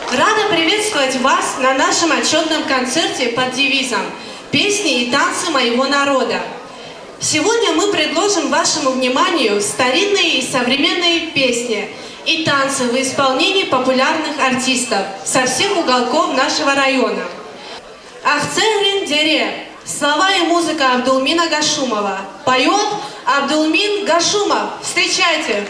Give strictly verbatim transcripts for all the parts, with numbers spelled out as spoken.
Рада приветствовать вас на нашем отчётном концерте под девизом «Песни и танцы моего народа». Сегодня мы предложим вашему вниманию старинные и современные песни и танцы в исполнении популярных артистов со всех уголков нашего района. Ахцегьрин дере. Слова и музыка Абдулмина Гашумова. Поёт Абдулмин Гашумов. Встречайте!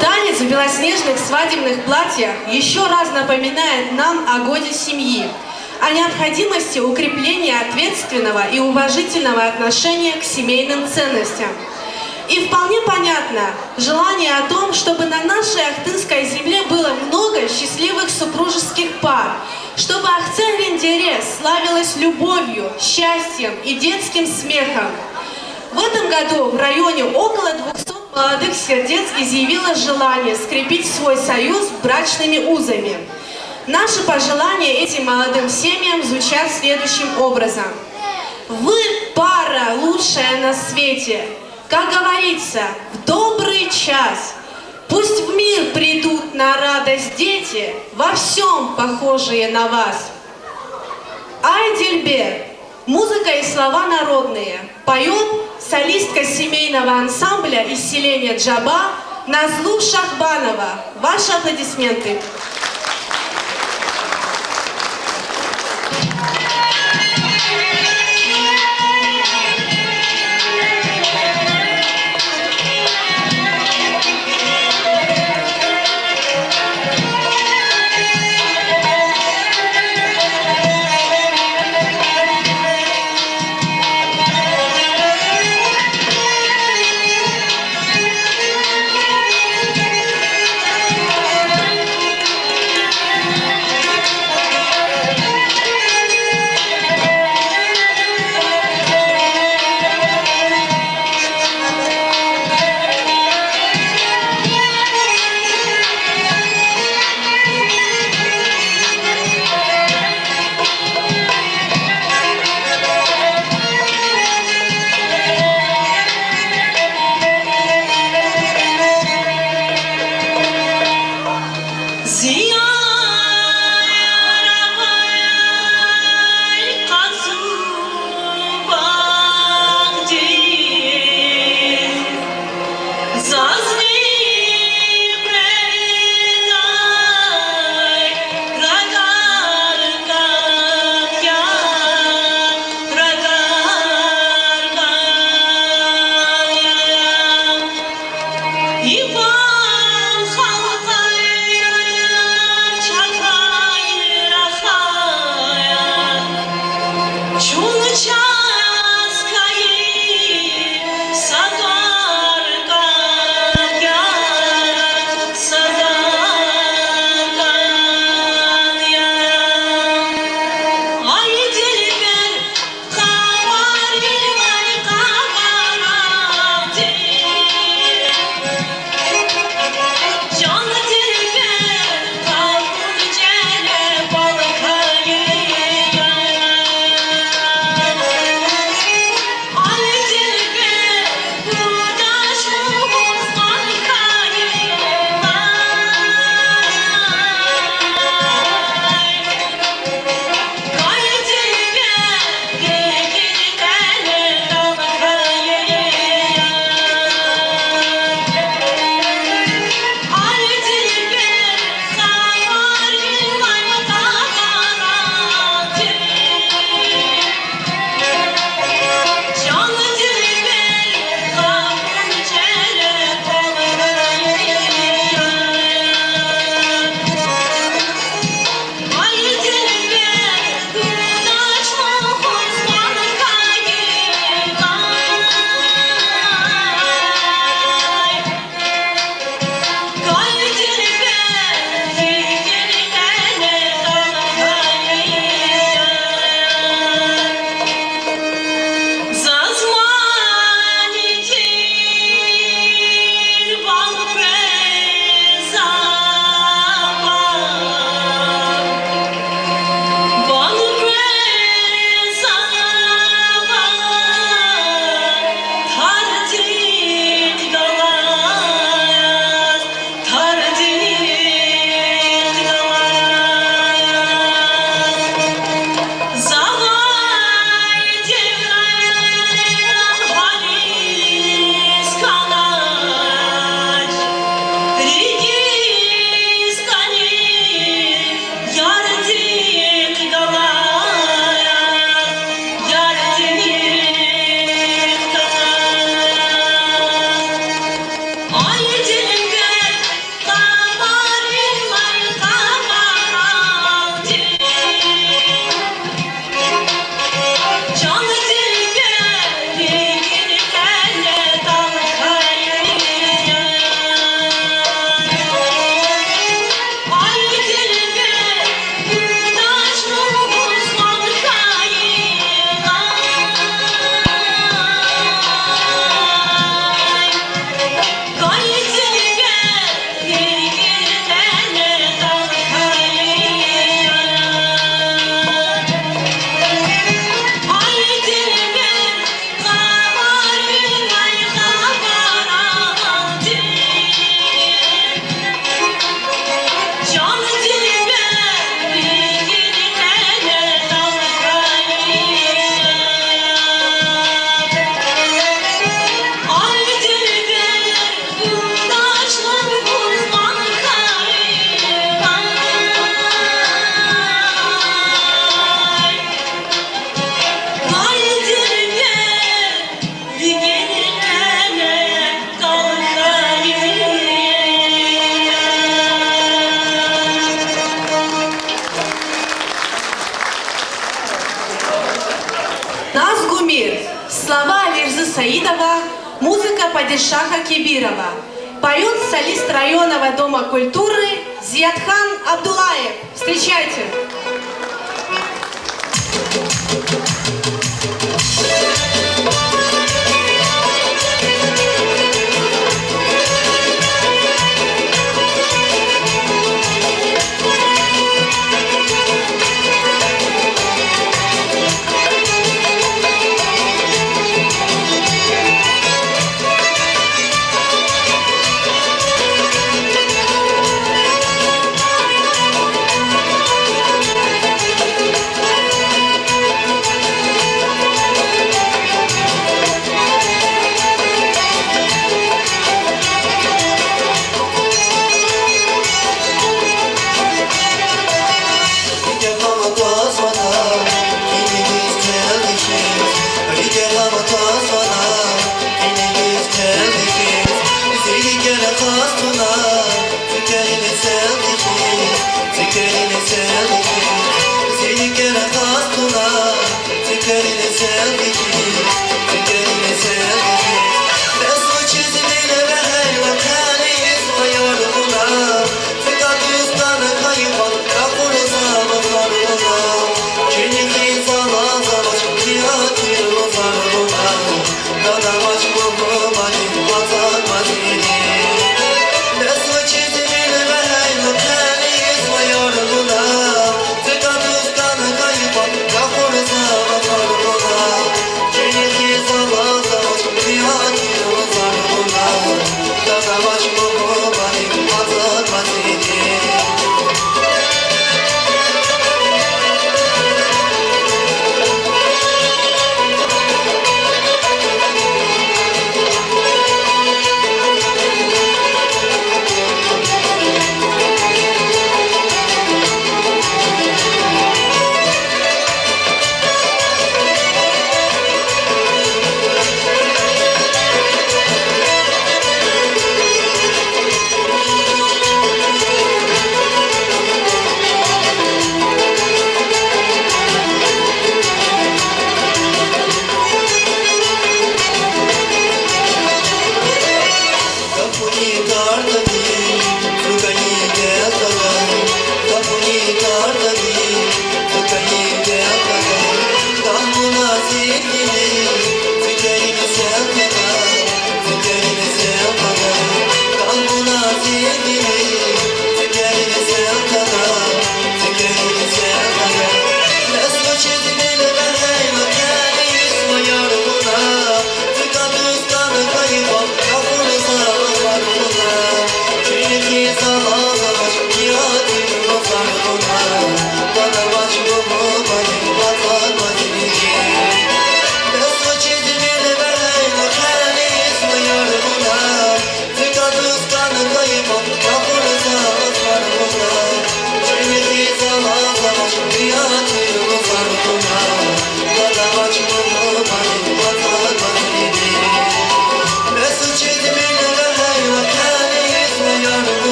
Танец в белоснежных свадебных платьях ещё раз напоминает нам о годе семьи, о необходимости укрепления ответственного и уважительного отношения к семейным ценностям. И вполне понятно желание о том, чтобы на нашей ахтынской земле было много счастливых супружеских пар, чтобы Ахцегьрин дере славилась любовью, счастьем и детским смехом. В этом году в районе около двухсот Молодых сердец изъявило желание скрепить свой союз брачными узами. Наши пожелания этим молодым семьям звучат следующим образом. Вы пара лучшая на свете, как говорится, в добрый час. Пусть в мир придут на радость дети, во всём похожие на вас. Ай Дилбер. Музыка и слова народные. Поёт солистка семейного ансамбля из селения Джаба Назлу Шахбанова. Ваши аплодисменты. Наз гумир. Слова Алирзы Саидова, музыка Падишаха Кибирова. Поёт солист районного дома культуры Зиятхан Абдуллаев. Встречайте!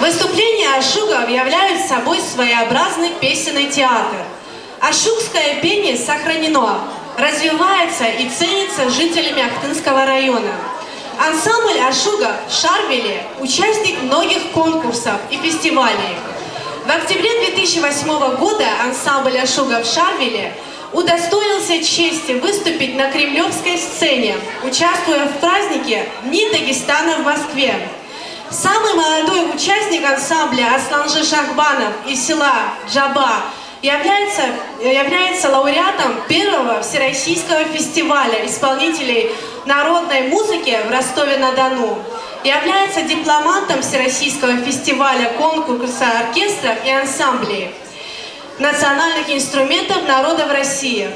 Выступления ашугов являют собой своеобразный песенный театр. Ашугское пение сохранено, развивается и ценится жителями Ахтынского района. Ансамбль ашугов «Шарвили» — участник многих конкурсов и фестивалей. В октябре две тысячи восьмого года ансамбль ашугов «Шарвили» удостоился чести выступить на кремлевской сцене, участвуя в празднике Дни Дагестана в Москве. Самый молодой участник ансамбля Асланжи Шахбанов из села Джаба является, является лауреатом первого Всероссийского фестиваля исполнителей народной музыки в Ростове-на-Дону, является дипломантом Всероссийского фестиваля конкурса оркестров и ансамблей национальных инструментов народов России.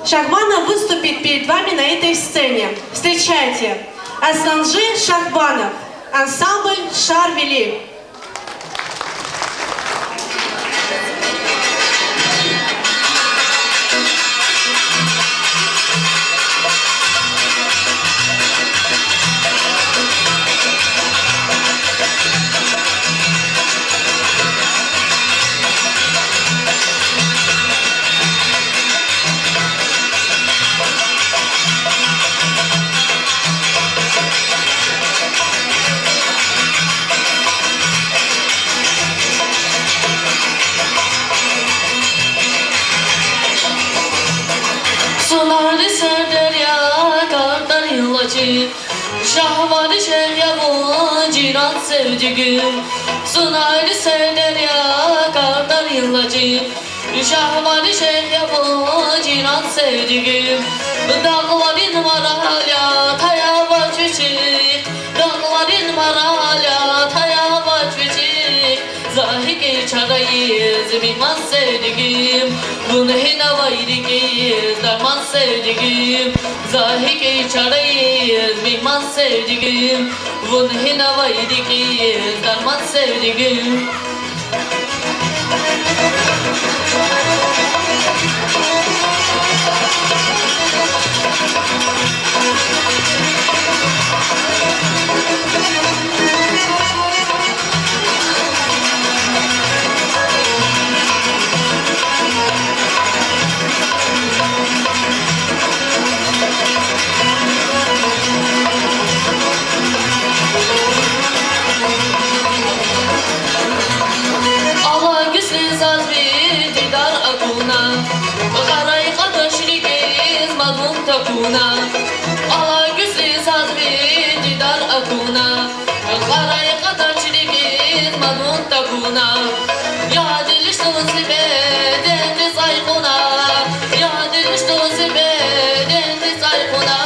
Шахбанов выступит перед вами на этой сцене. Встречайте, Асланжи Шахбанов, ансамбль «Шарвили». Сунайри сер деря, кар тарин лачи, Шагьвари Шегь я вун, жиран севдигим. Сунайри сер деря, кар тарин лачи, Шагьвари Шегь я вун, жиран севдигим. Дагъларин марал я, тая вач вичихъ, дагъларин марал я, тая вач вичихъ. За гьикӀ чарайиз мегьман севдигим, вун гьина авай рикӀиз дарман севдигим. За гьикӀ чарайиз мегьман севдигим, вун гьина авай рикӀиз дарман севдигим. Алай гуьзлиз заз ви дидар акуна, кьарай кьадач рикӀиз мад вун такуна. Алай гуьзлиз заз ви дидар акуна, кьарай кьадач рикӀиз мад вун такуна. Я дилишдуз зи бедендиз цӀай кьуна, я дилишдуз зи бедендиз цӀай кьуна.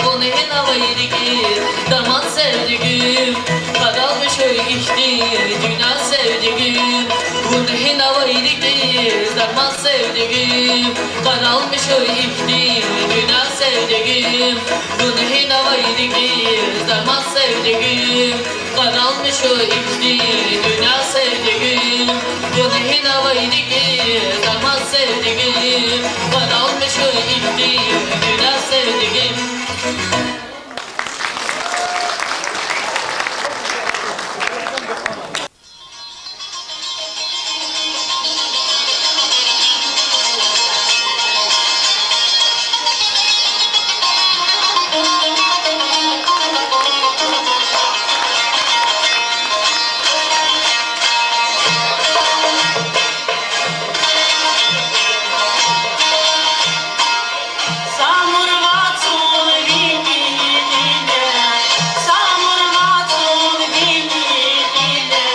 Вун гьина авай рикӀиз дарман севдигим, къаралмиш хьуй ихьтин дуьнья севдигим. Вун гьина авай рикӀиз дарман севдигим, къаралмиш хьуй ихьтин дуьнья севдигим. Вун гьина авай рикӀиз дарман севдигим, къаралмиш хьуй ихьтин дуьнья севдигим. Вун гьина авай рикӀиз дарман севдигим, къаралмиш хьуй ихьтин дуьнья севдигим. Самур вацун вини гъиле, самур вацун вини гъиле,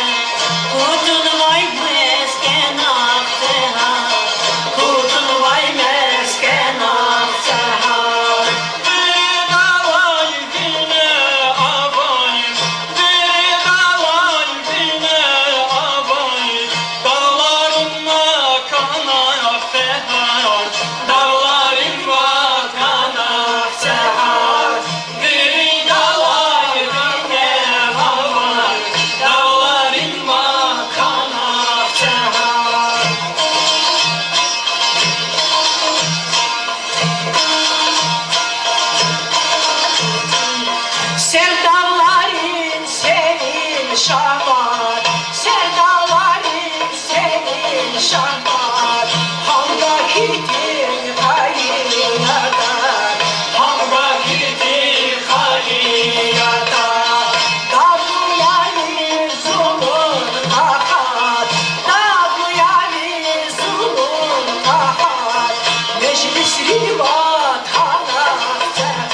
кутунвай мескӀен Ахцегьар, кутунвай мескӀен Ахцегьар. Виридалай вине авай, виридалай вине авай, дагъларин макан Ахцегьар, дагъларин макан Ахцегьар. Виридалай вине авай, дагъларин макан Ахцегьар. Сер дагъларин серин шагьвар, сер дагъларин серин шагьвар, гьамга хьтин хайи ятар, гьамга хьтин хайи ятар. Дагълу яни зулун къагьар, дагълу яни зулун къагьар, межлисрин ватан Ахцегьар,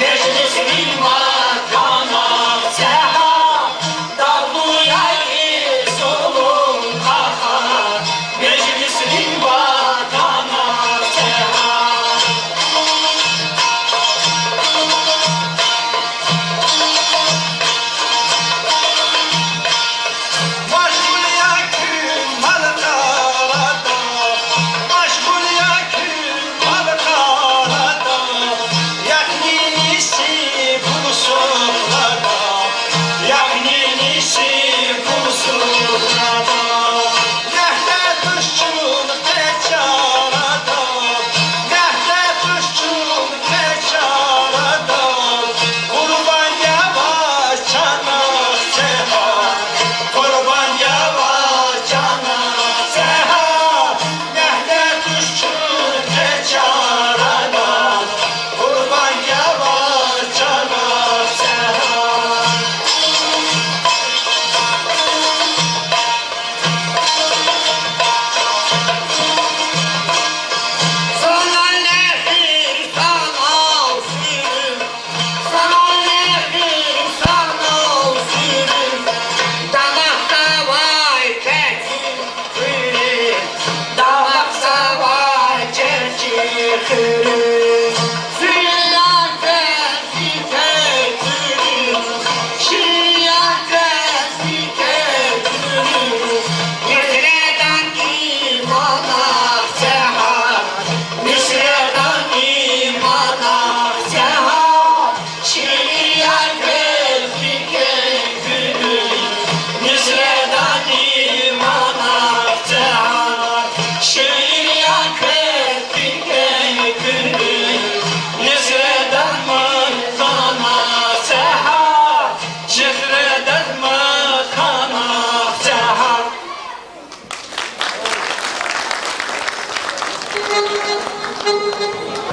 межлисрин ватан Ахцегьар. Дагълу яни зулун къагьар, межлисрин ватан Ахцегьар.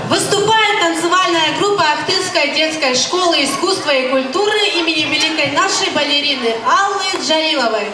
Выступает танцевальная группа Ахтырской детской школы искусства и культуры имени великой нашей балерины Аллы Джалиловой.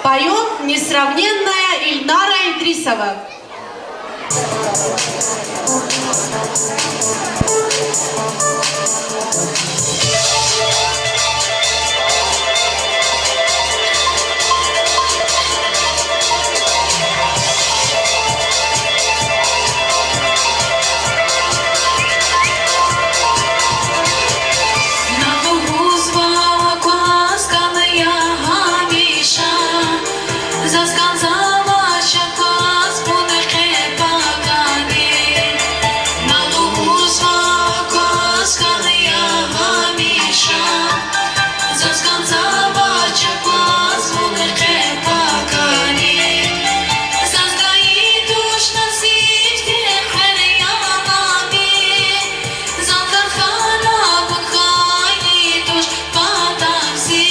Поёт несравненная Ильнара Идрисова. На лугьузва акваз кӀан я гьамиша, заз кӀанзавач акваз вун къе пакани. На лугьузва акваз кӀан я гьамиша, заз кӀанзавач акваз вун къе пакани. Заз гайи туш насибдин хъвер, я Аллагь, заз кӀан хьана вун хайи туш патав зи.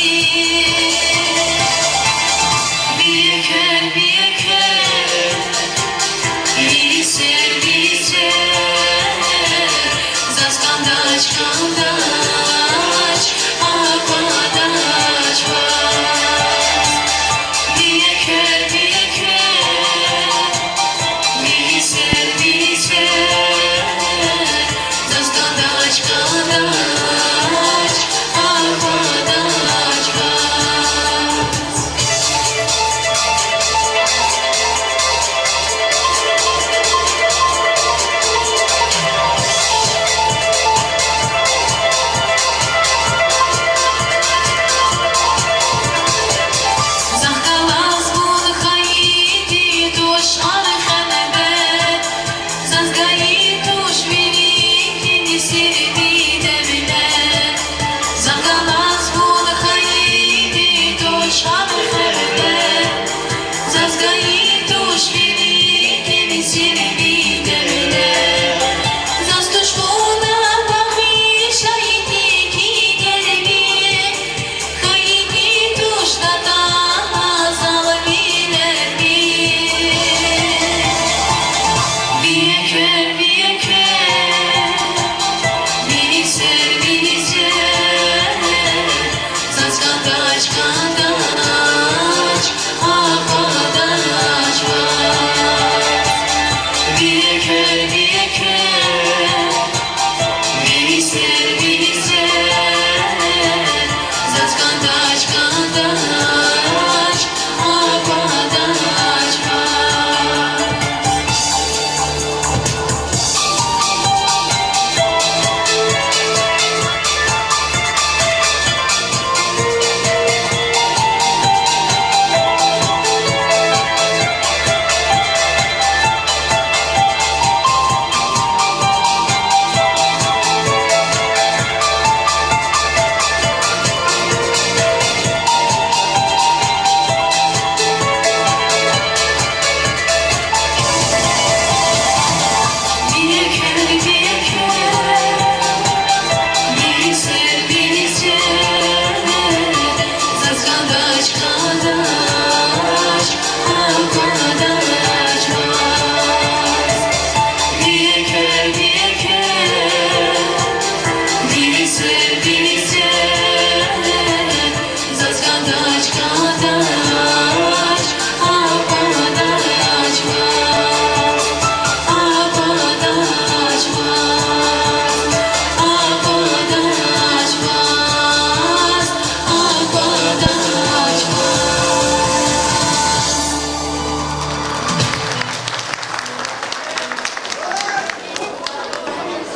Ви квер, ви квер, ви сер, ви сер, заз кӀандач, кӀандач, аквадач ваз. Ви квер, ви квер, ви сер, ви сер, заз кӀандач, кӀандач, аквадач ваз. Захъ галаз вун хайиди туш гьар хенде, заз гайи туш вири хьтин сири девлет. Захъ галаз вун хайиди туш гьар хенде, заз гайи туш вири хьтин сири девлет. Заз туш вуна багъишайди дидеви, хайиди туш датӀана зал вилеви. Ви квер, ви квер, ви сер, ви сер, заз кӀандач, кӀандач, аквадач ваз. Ви квер, ви квер, ви сер, ви сер, заз кӀандач, кӀандач, аквадач ваз.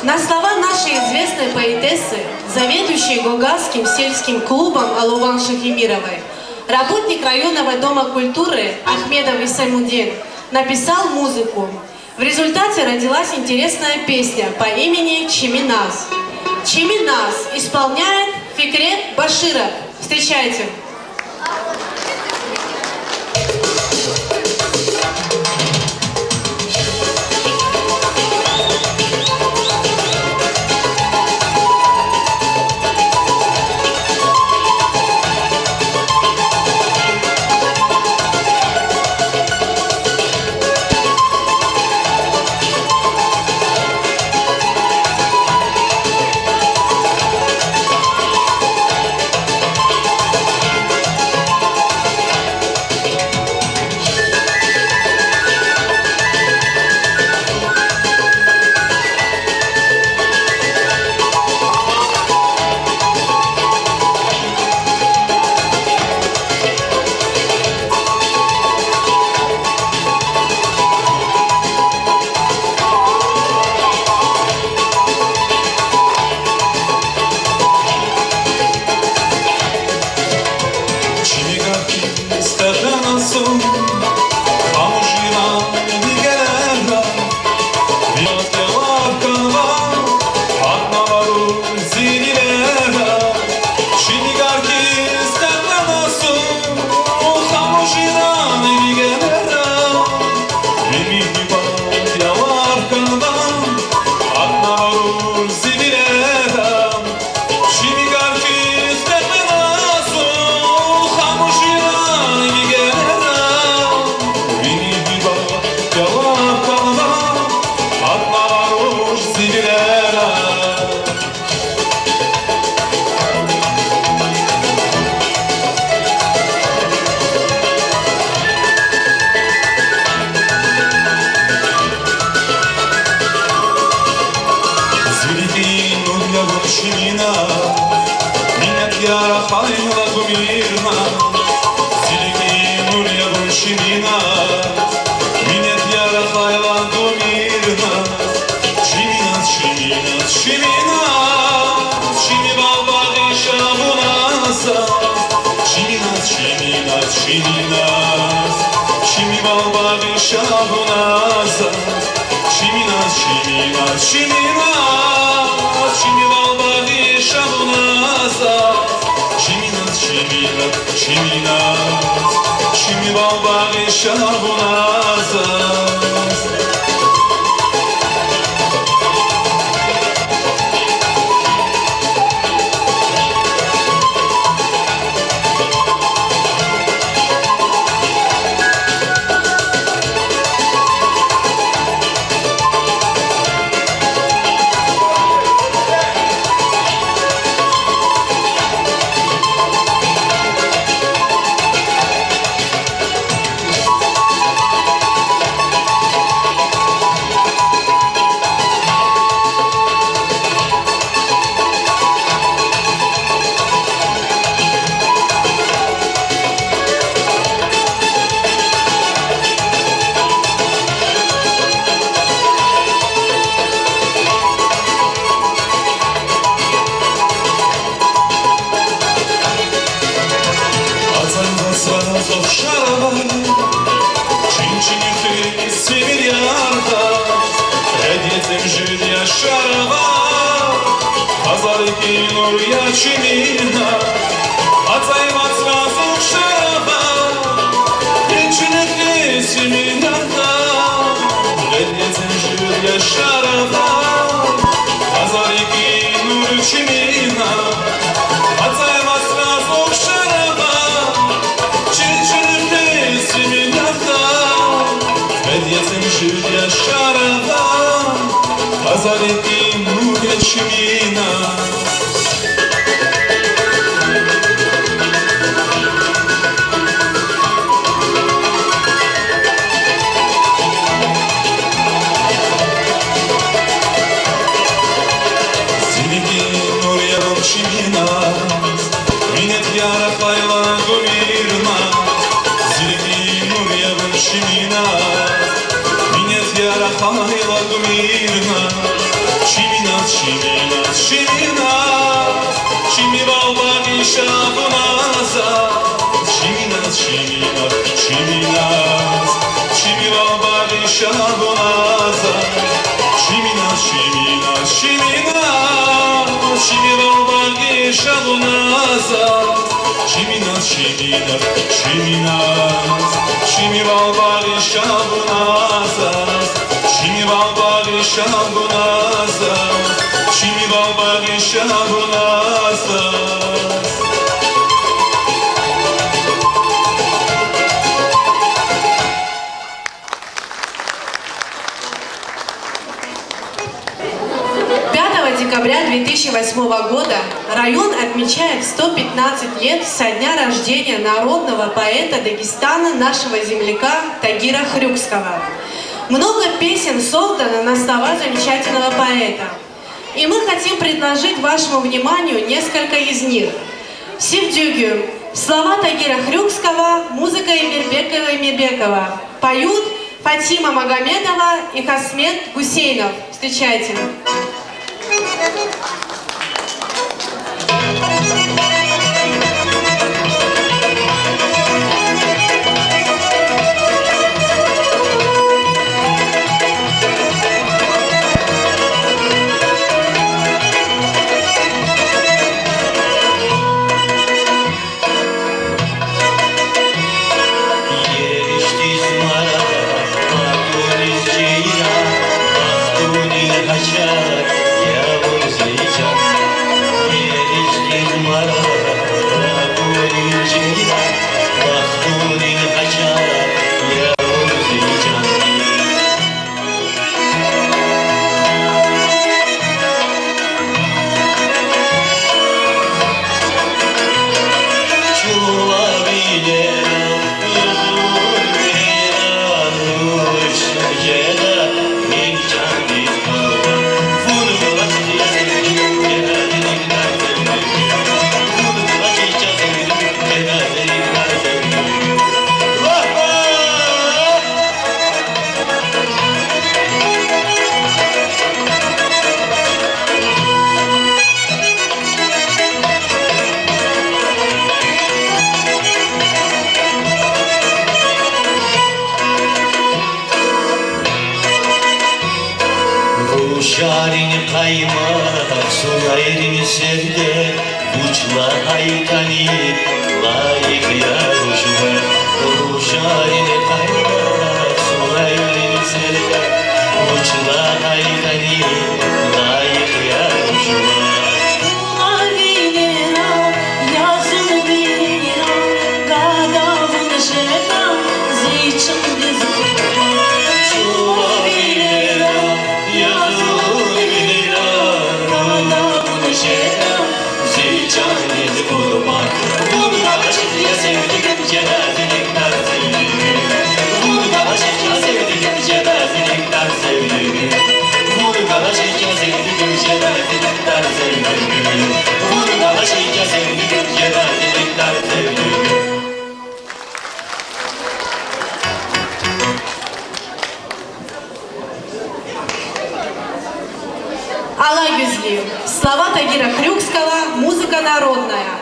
На слова нашей известной поэтессы, заведующей Гогасским сельским клубом Алуван Шахимировой, работник районного дома культуры Ахмедов Исамудин написал музыку. В результате родилась интересная песня по имени «Чими наз». «Чими наз» исполняет Фикрет Баширов. Встречайте! Хамуширан вигенера, вилат ялав хьанва, атанва руш зи вилера. Чи нигар хьиз къекъвена зун, хамуширан вигенера, ви муьгьуьббат ялав хьанва, атанва руш зи вилера. Чи нигар хьиз къекъвена зун, хамуширан вигенера, ви муьгьуьббат ялав хьанва, атанва руш зи вилера. Зи рикӀин нур я вун чимина, минет я рахайла гумирна. Зи рикӀин нур я вун чимина, минет я рахайла гумирна. Чими наз, чими наз, чими наз, чими вал багъиша вуна заз. Чими наз, чими наз, чими наз, чими вал багъиша вуна заз. Чими наз, чими наз, чими наз, чими вал багъиша вуна заз. Чими наз, чими наз, чими наз, чими вал багъиша вуна заз. Ацай вацра зун шарава, чин чинихъ сивер яргъа, гъед я земжед я шарава, азарикин нур я чимина. Ацай вацра зун шарава, чин чинихъ сивер яргъа, гъед я земжед я шарава, азарикин нур чимина. Ацай вацра зун шарава, чин чинихъ сивер яргъа, гъед я земжед я шарава, азарикин нур я чимина. Зи рикӀин нур я вун чимина, минет я рахайла гумирна. Зи рикӀин нур я вун чимина, минет я рахайла гумирна. Чими наз, чими наз, чими наз, чими вал багъиша вуна заз. Чими наз, чими наз, чими наз, чими вал багъиша вуна заз. Чими наз, чими наз, чими наз, чими вал багъиша вуна заз. Чими наз, чими наз, чими наз, чими вал багъиша вуна заз. Чими вал багъиша вуна заз, чими вал багъиша вуна заз. Пятого декабря две тысячи восьмого года район отмечает сто пятнадцать лет со дня рождения народного поэта Дагестана, нашего земляка Тагира Хрюкского. Много песен создано на слова замечательного поэта. И мы хотим предложить вашему вниманию несколько из них. Сив дуьгуьн. Слова Тагира Хрюкского, музыка Эмирбека Эмирбекова. Поют Фатима Магомедова и Хасмет Гусейнов. Встречайте. Рушарин къаймат, сунайрин сердер, вуч лагьайтӀани лайих я рушар. Рушарин къаймат, сунайрин сердер, вуч лагьайтӀани лайих я рушар. Чувавилера, язувилера, гада вун жеда зи чандиз къурбан. Чувавилера, язувилера, гада вун жеда зи чандиз къурбан. Вун гапачик я, севдигим, жеда зи нектар, севдигим. Вун гапачик я, севдигим, жеда зи нектар, севдигим. Вун гапачик я, севдигим, жеда зи нектар, севдигим. Вун гапачик я, севдигим, жеда зи нектар, севдигим. Алай гуьзлив. Слова Тагира Хрюкского, музыка народная.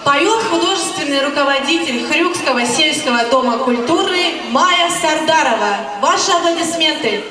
Поёт художественный руководитель Хрюкского сельского дома культуры Майя Сардарова. Ваши аплодисменты.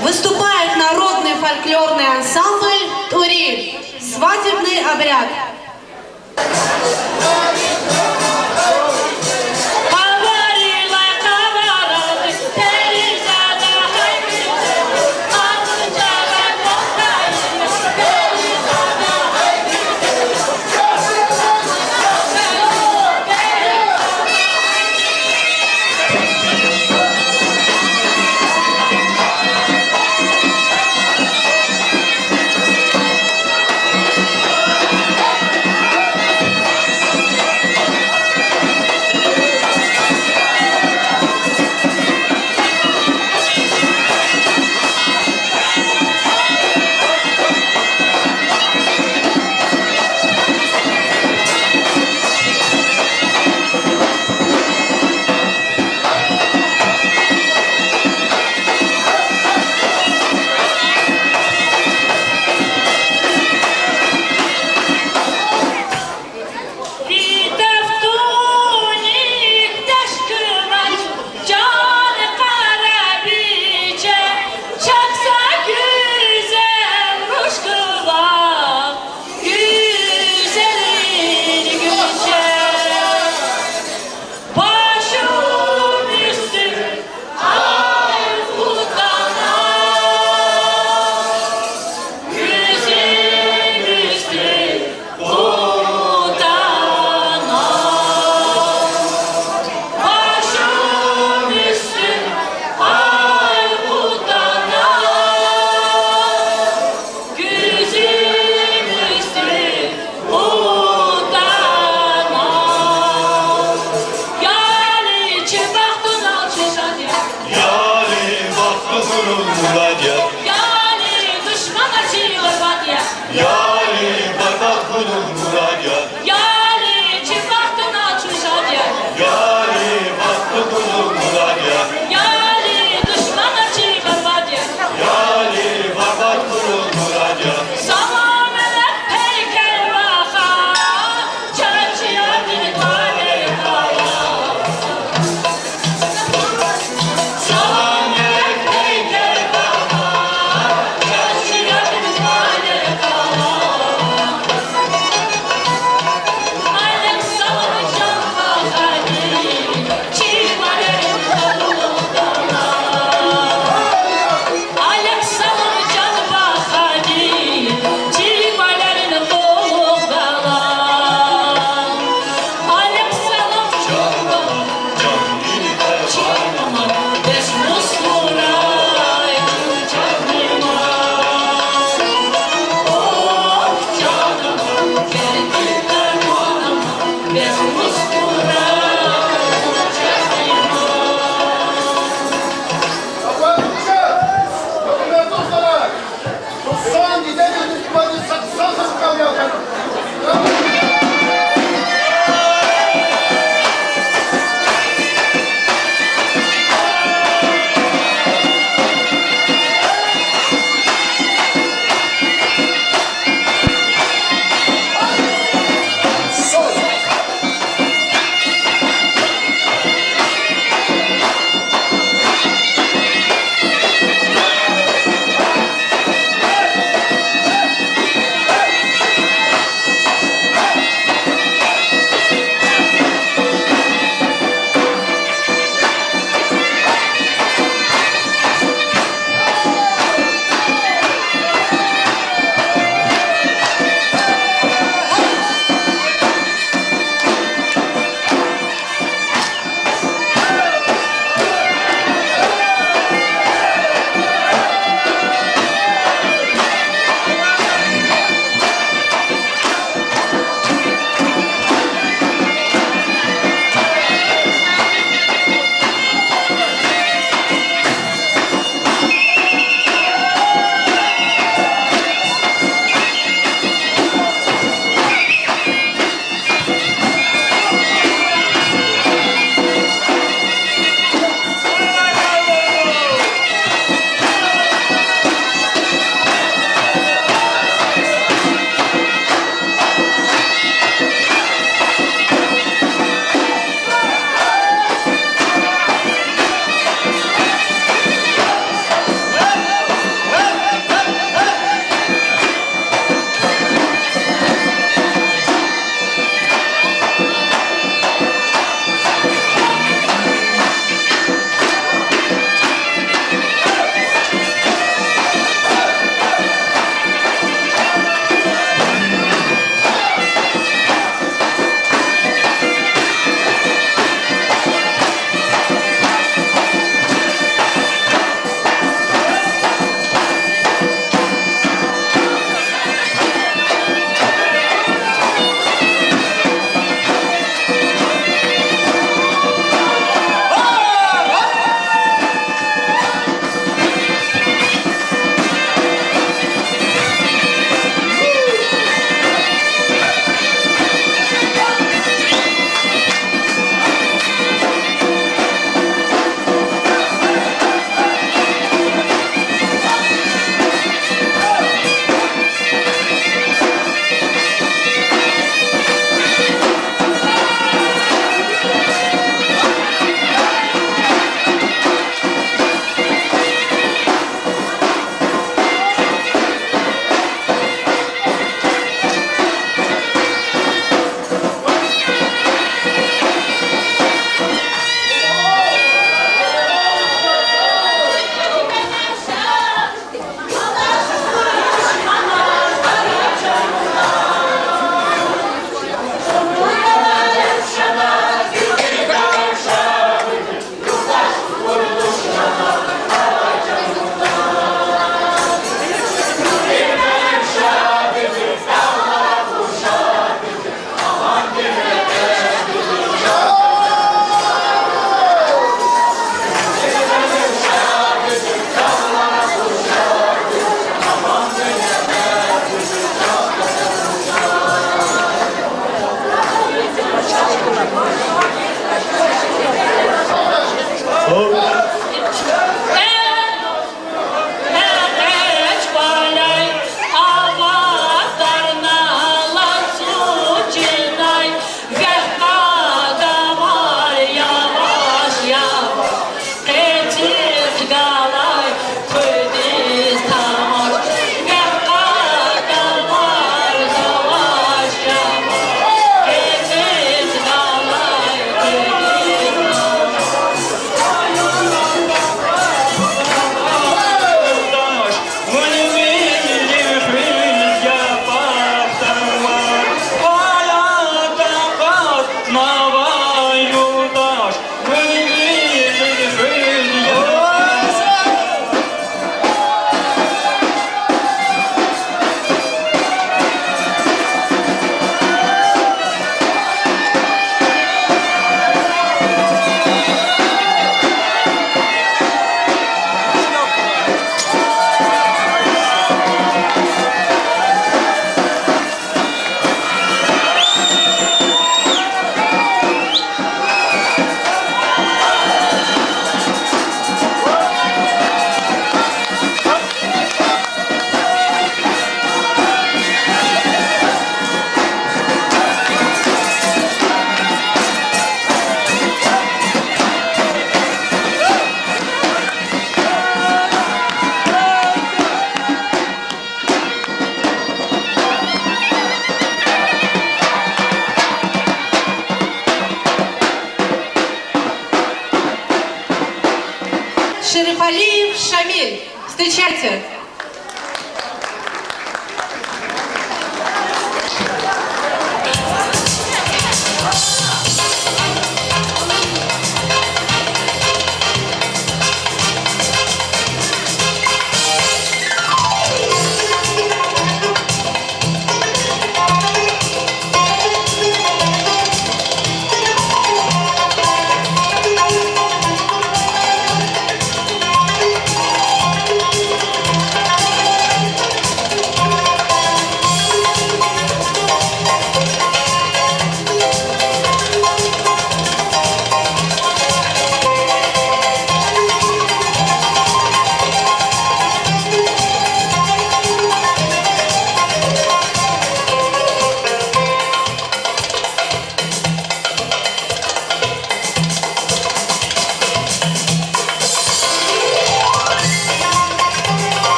Выступает народный фольклорный ансамбль «ТӀуьрир». Свадебный обряд.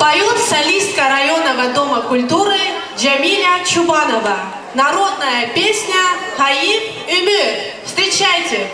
Поёт солистка районного дома культуры Джамиля Чубанова. Народная песня «Гьайиф уьмуьр». Встречайте!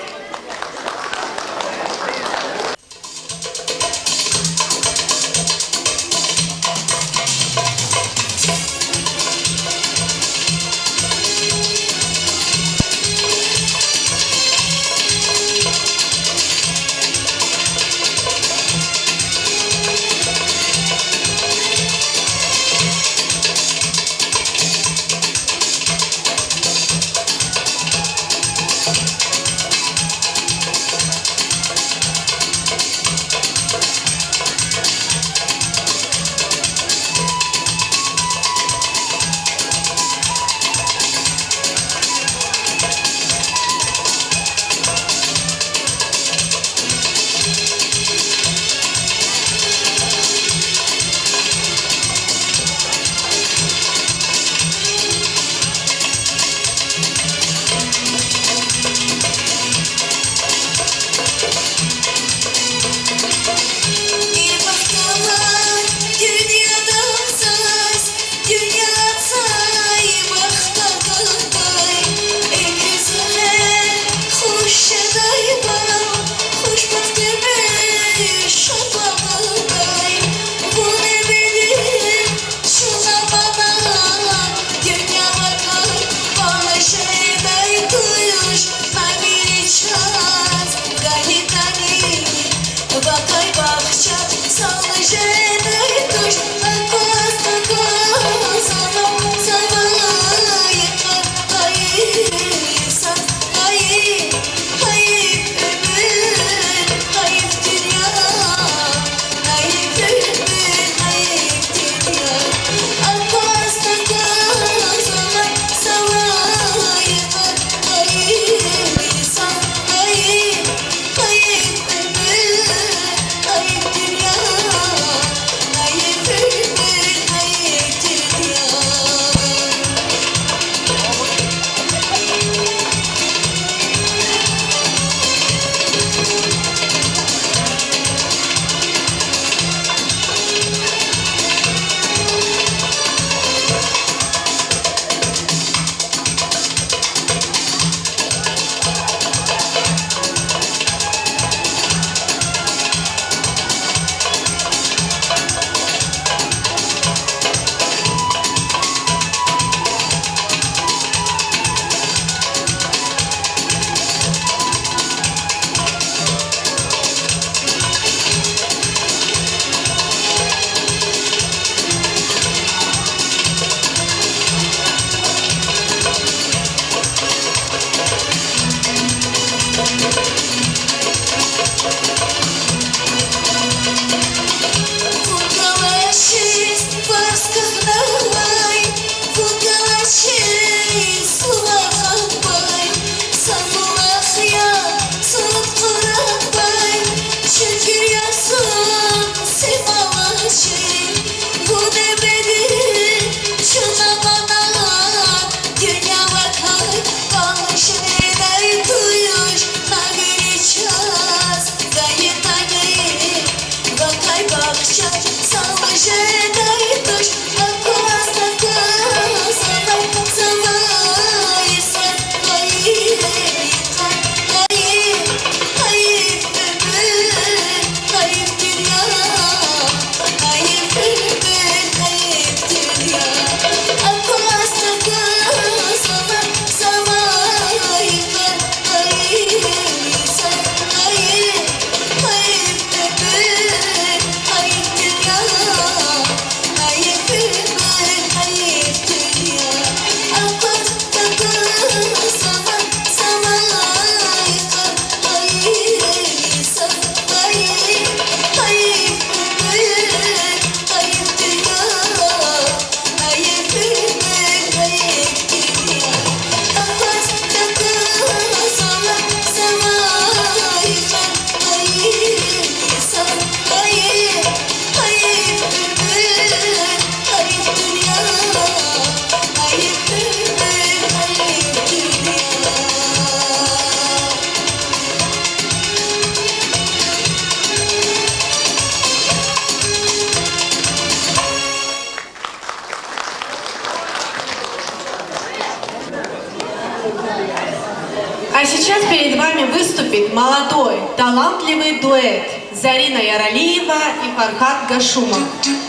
Молодой, талантливый дуэт Зарина Яралиева и Фархад Гашумов.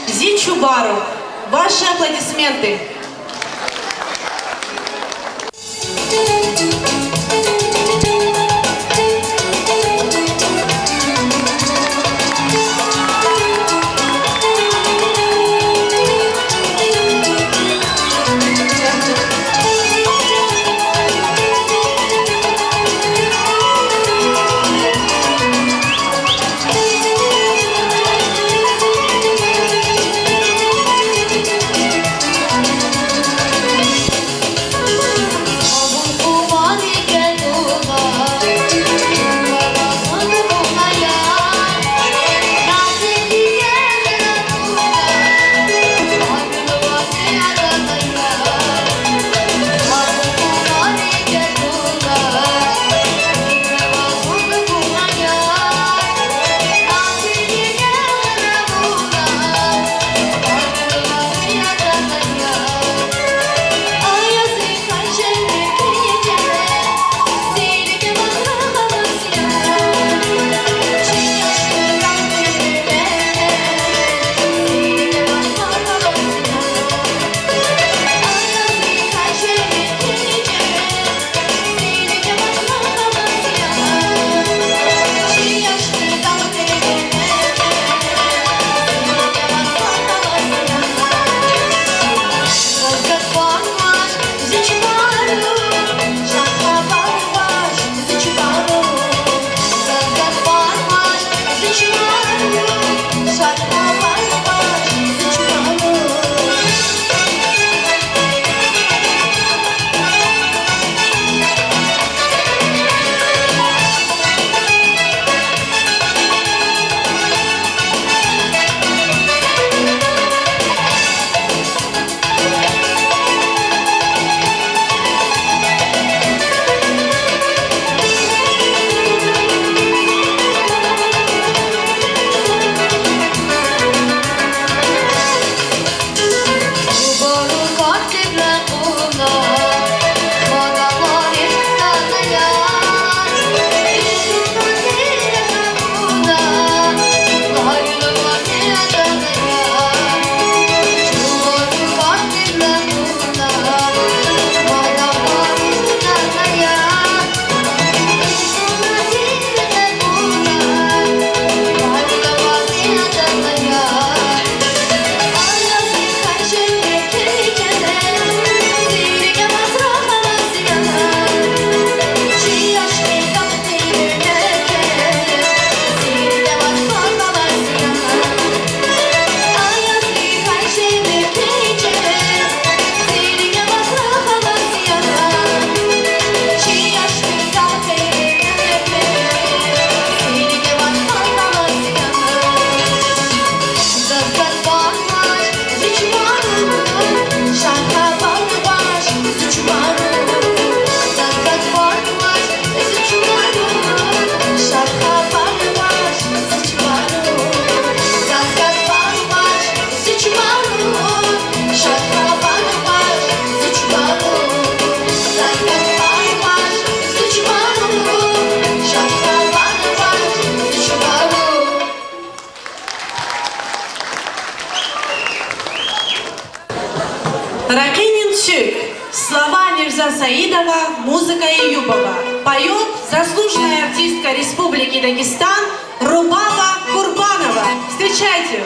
Зи Чубарук. Ваши аплодисменты. Ракъинин цуьк. Слова Нирза Саидова, музыка Эюбова. Поёт заслуженная артистка Республики Дагестан Рубаба Курбанова. Встречайте!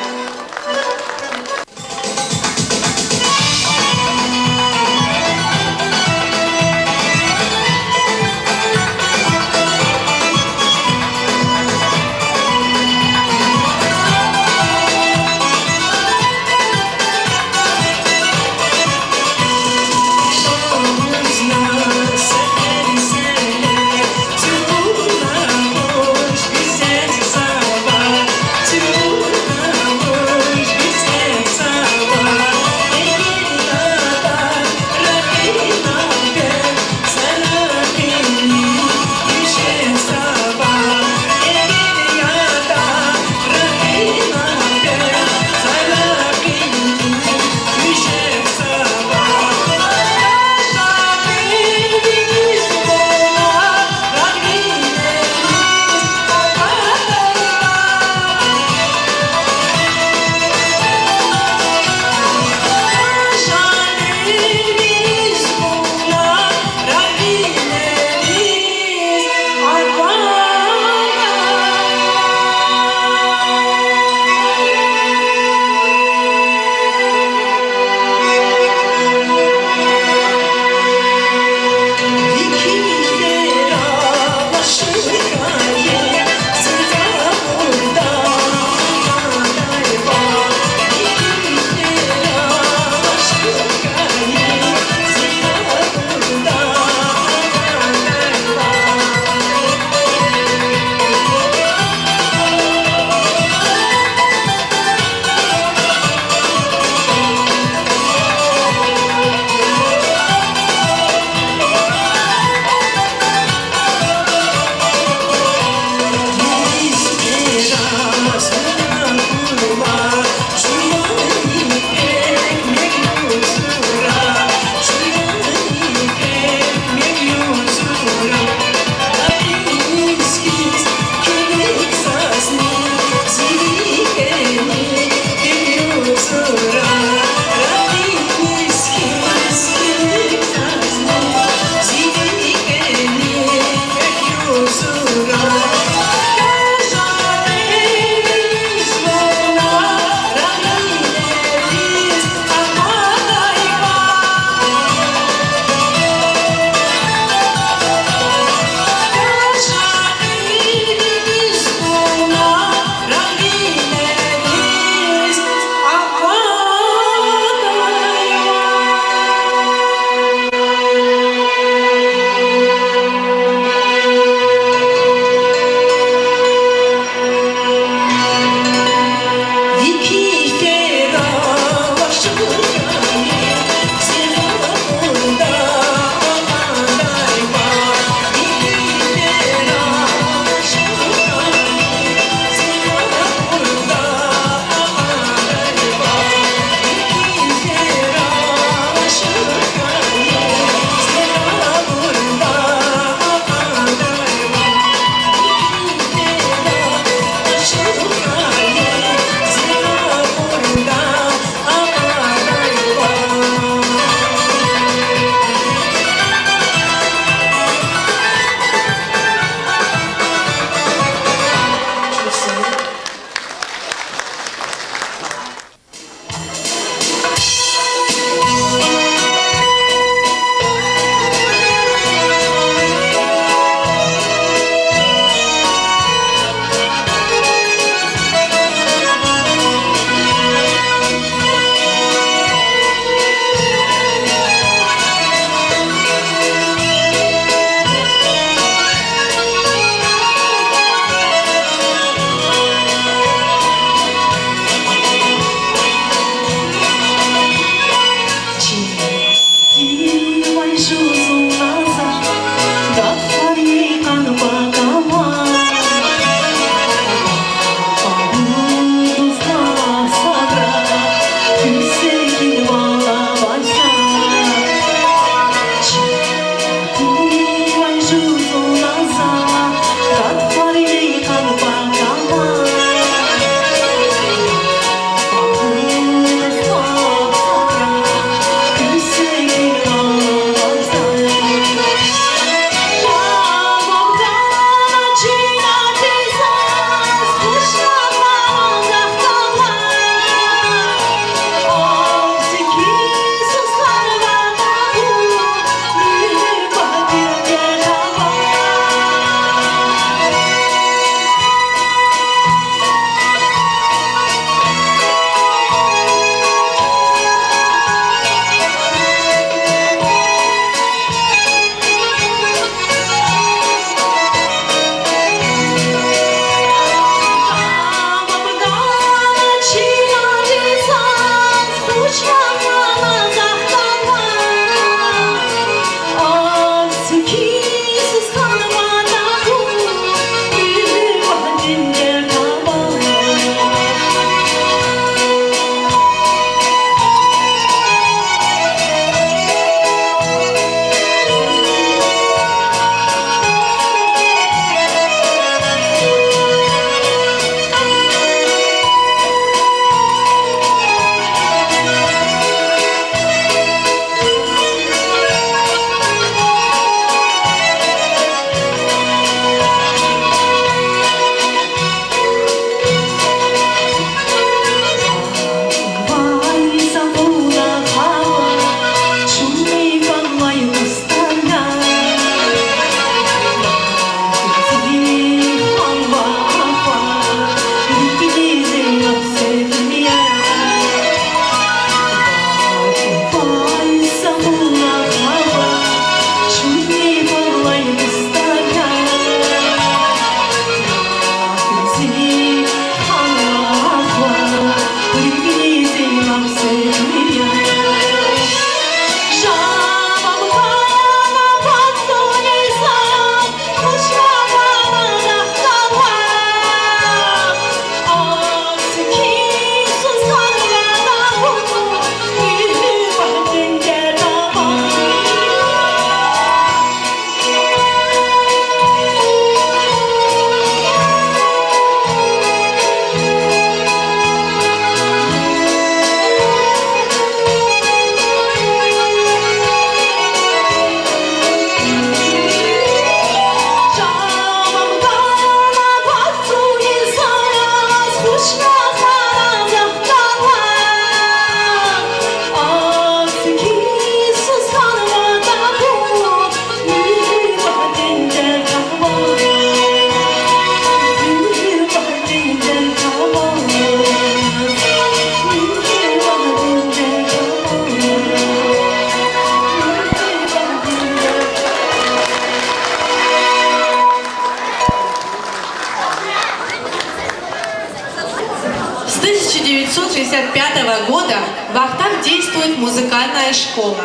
С тысяча девятьсот шестьдесят пятого года в Ахтах действует музыкальная школа.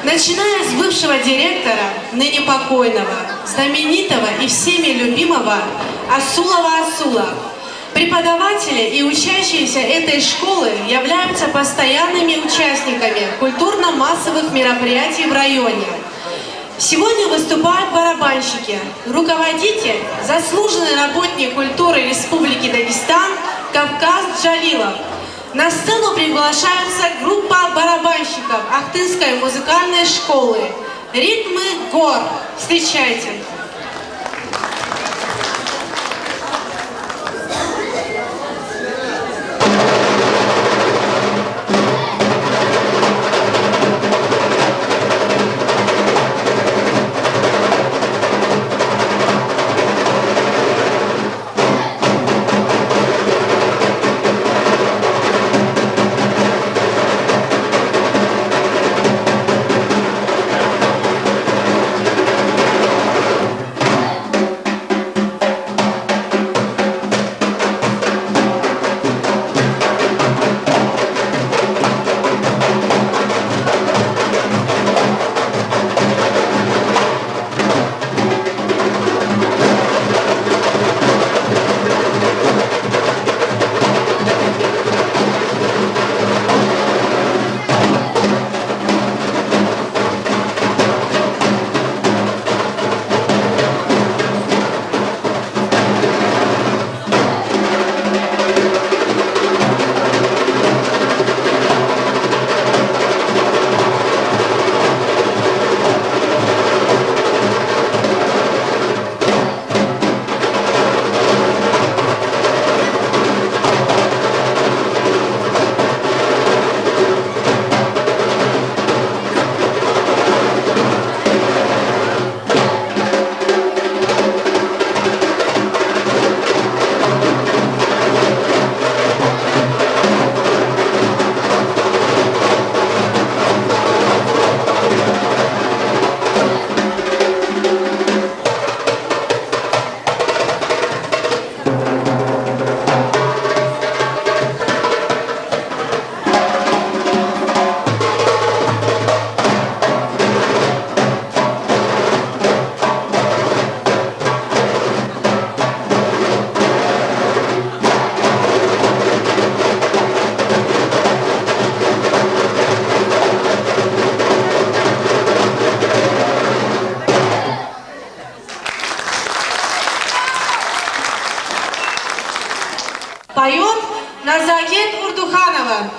Начиная с бывшего директора, ныне покойного, знаменитого и всеми любимого Асулова Асула, преподаватели и учащиеся этой школы являются постоянными участниками культурно-массовых мероприятий в районе. Сегодня выступают барабанщики, руководитель, заслуженный работник культуры Республики Дагестан Кавказ Джалилов. На сцену приглашается группа барабанщиков Ахтынской музыкальной школы «Ритмы гор». Встречайте! Поёт Назагет Урдуханова.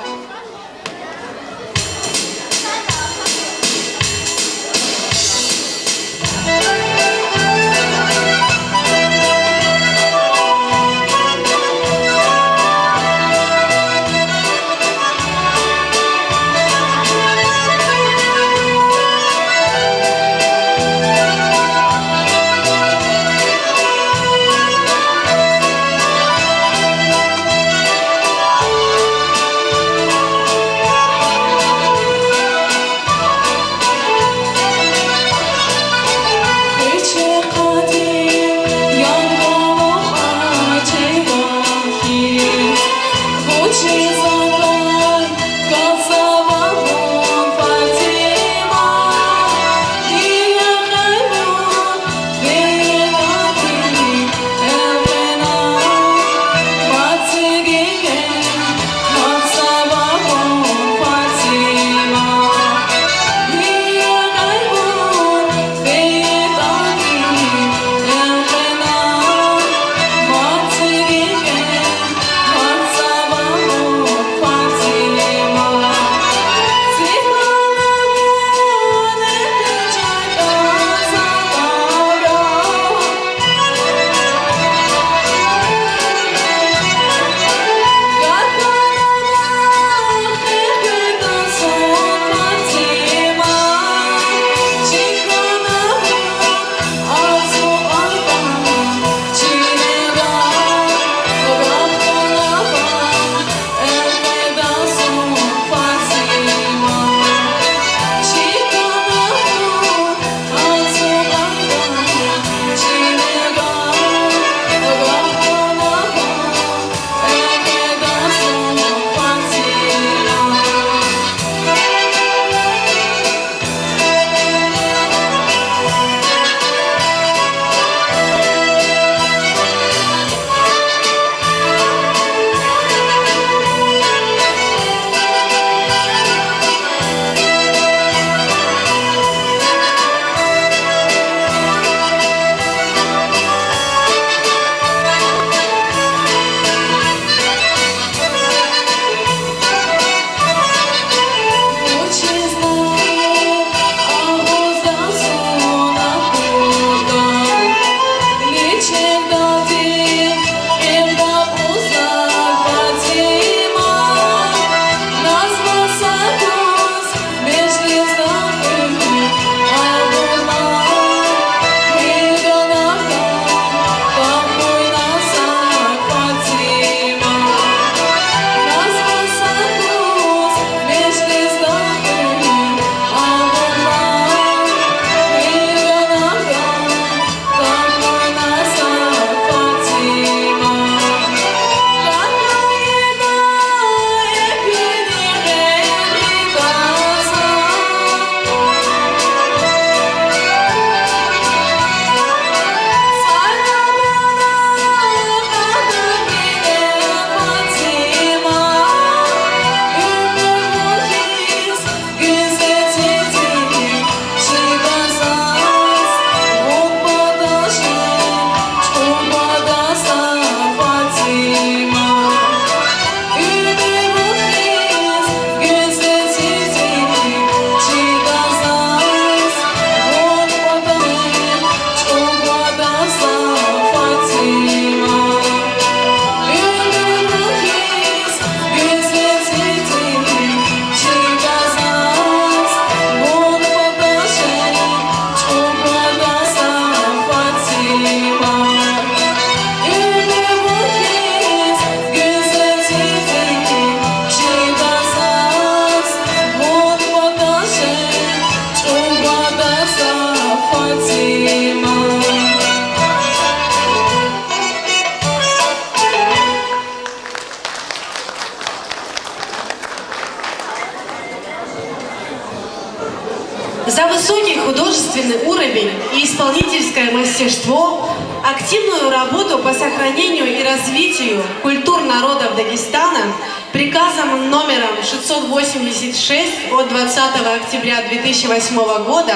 За высокий художественный уровень и исполнительское мастерство, активную работу по сохранению и развитию культур народов Дагестана приказом номером шестьсот восемьдесят шесть от двадцатого октября две тысячи восьмого года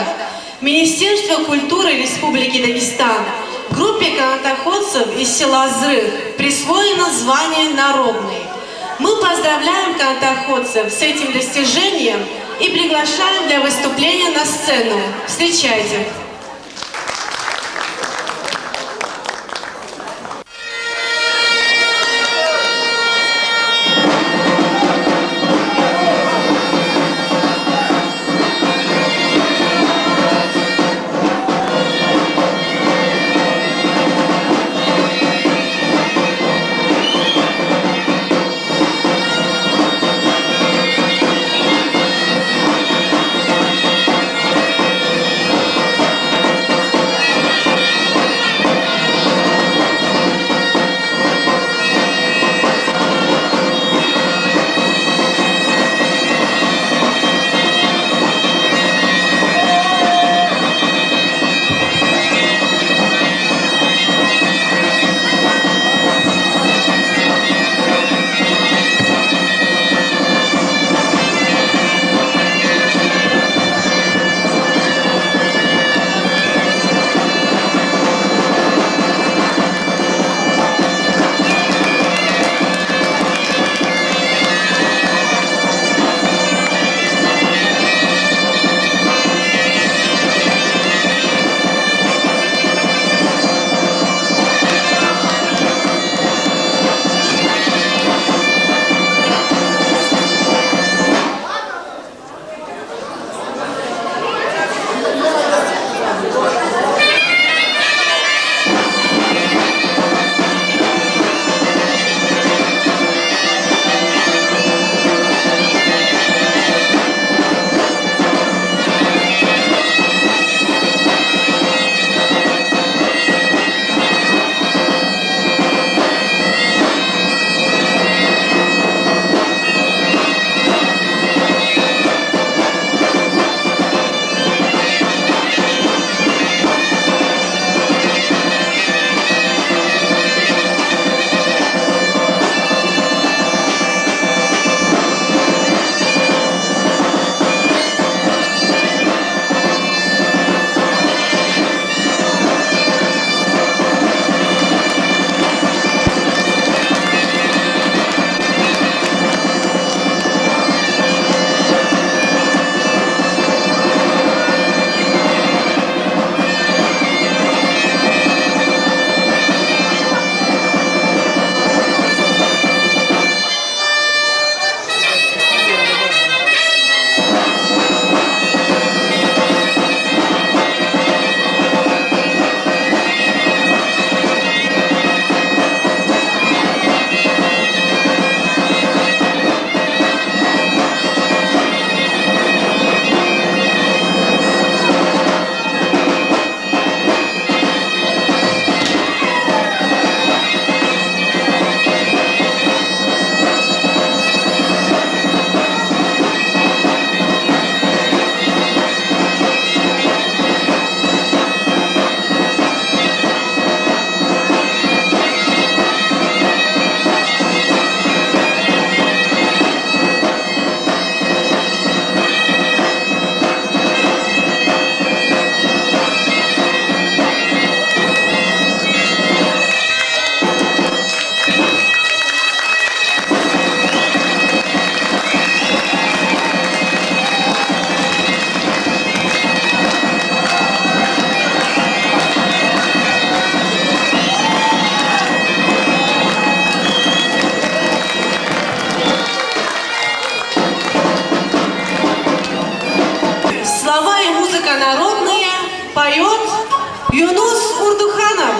Министерства культуры Республики Дагестан группе канатоходцев из села Зрых присвоено звание «Народный». Мы поздравляем канатоходцев с этим достижением и приглашаем для выступления на сцену. Встречайте! Слова и музыка народные, поёт Юнус Урдуханов.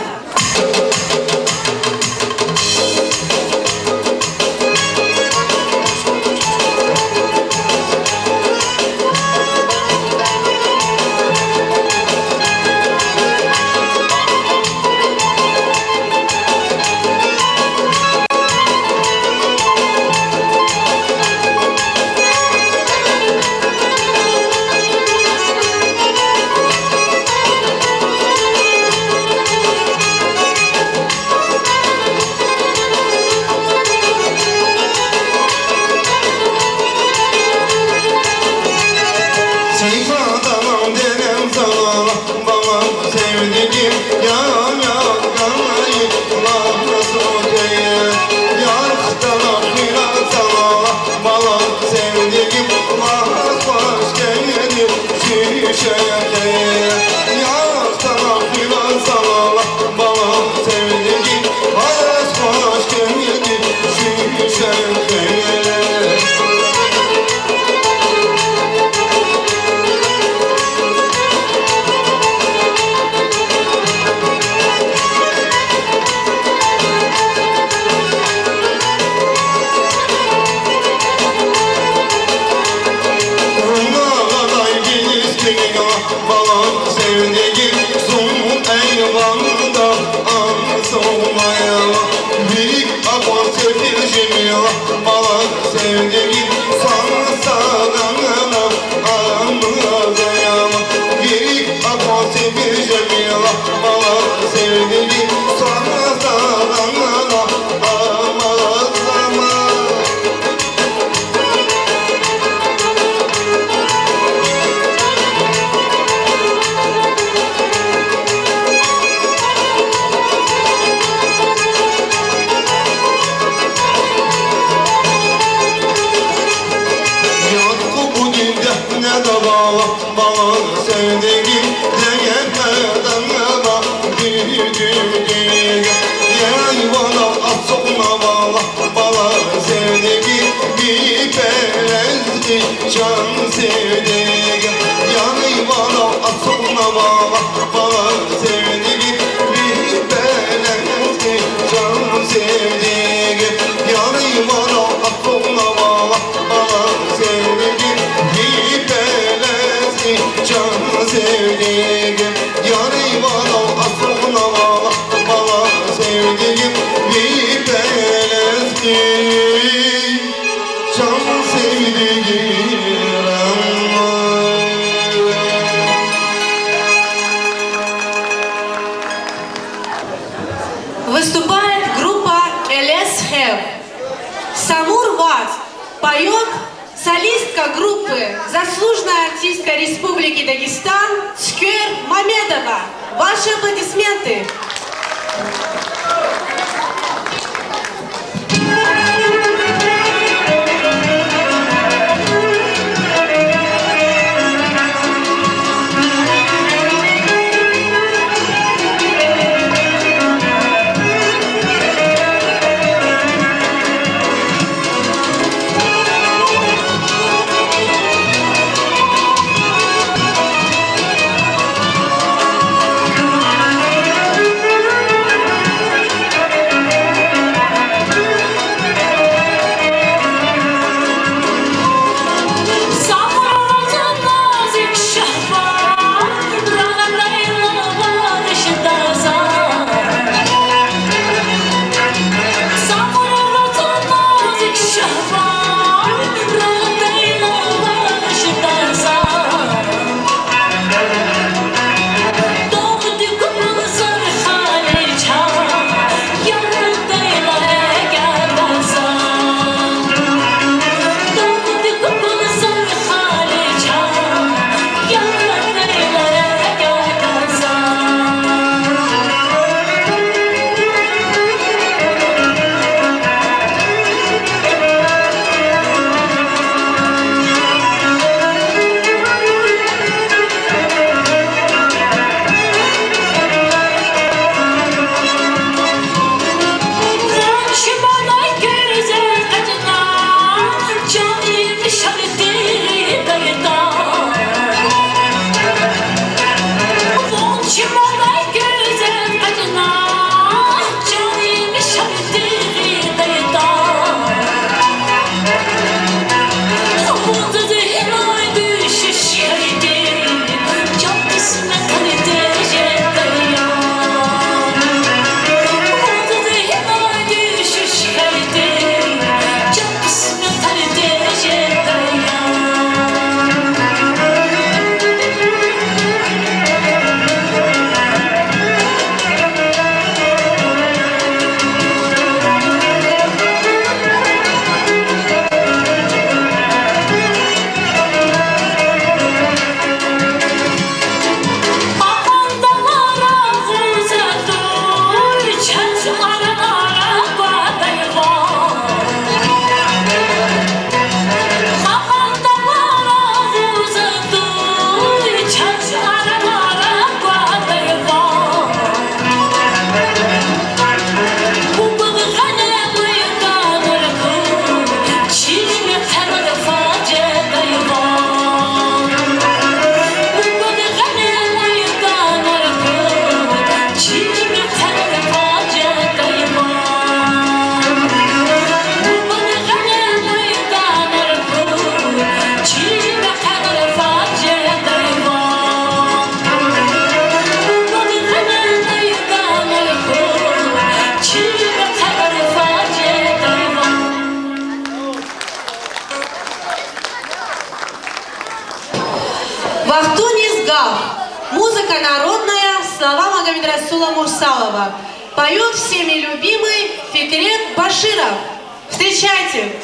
Бала севдигим, дегенмедама бир дуьньягъа. Ярай ванал ацукьнава лагь, бала севдигим, бипелезди чан севдигим. Ярай ванал ацукьнава лагь, бала севдигим, бипелезди чан севдигим. Ярай ванал ацукьнава лагь, бала севдигим, бипелезди чан севдигим. Ярай ванал ацукьнава лагь, бала севдигим, бипелезди чан севдигим. Выступает группа «Кьеле схем». Самур вацӀ. Поёт солистка группы, заслуженная артистка Республики Дагестан Цуьквер Мамедова. Ваши аплодисменты. Вахтуниз гаф. Музыка народная, слова Магомедрасула Мурсалова. Поёт всеми любимый Фикрет Баширов. Встречайте!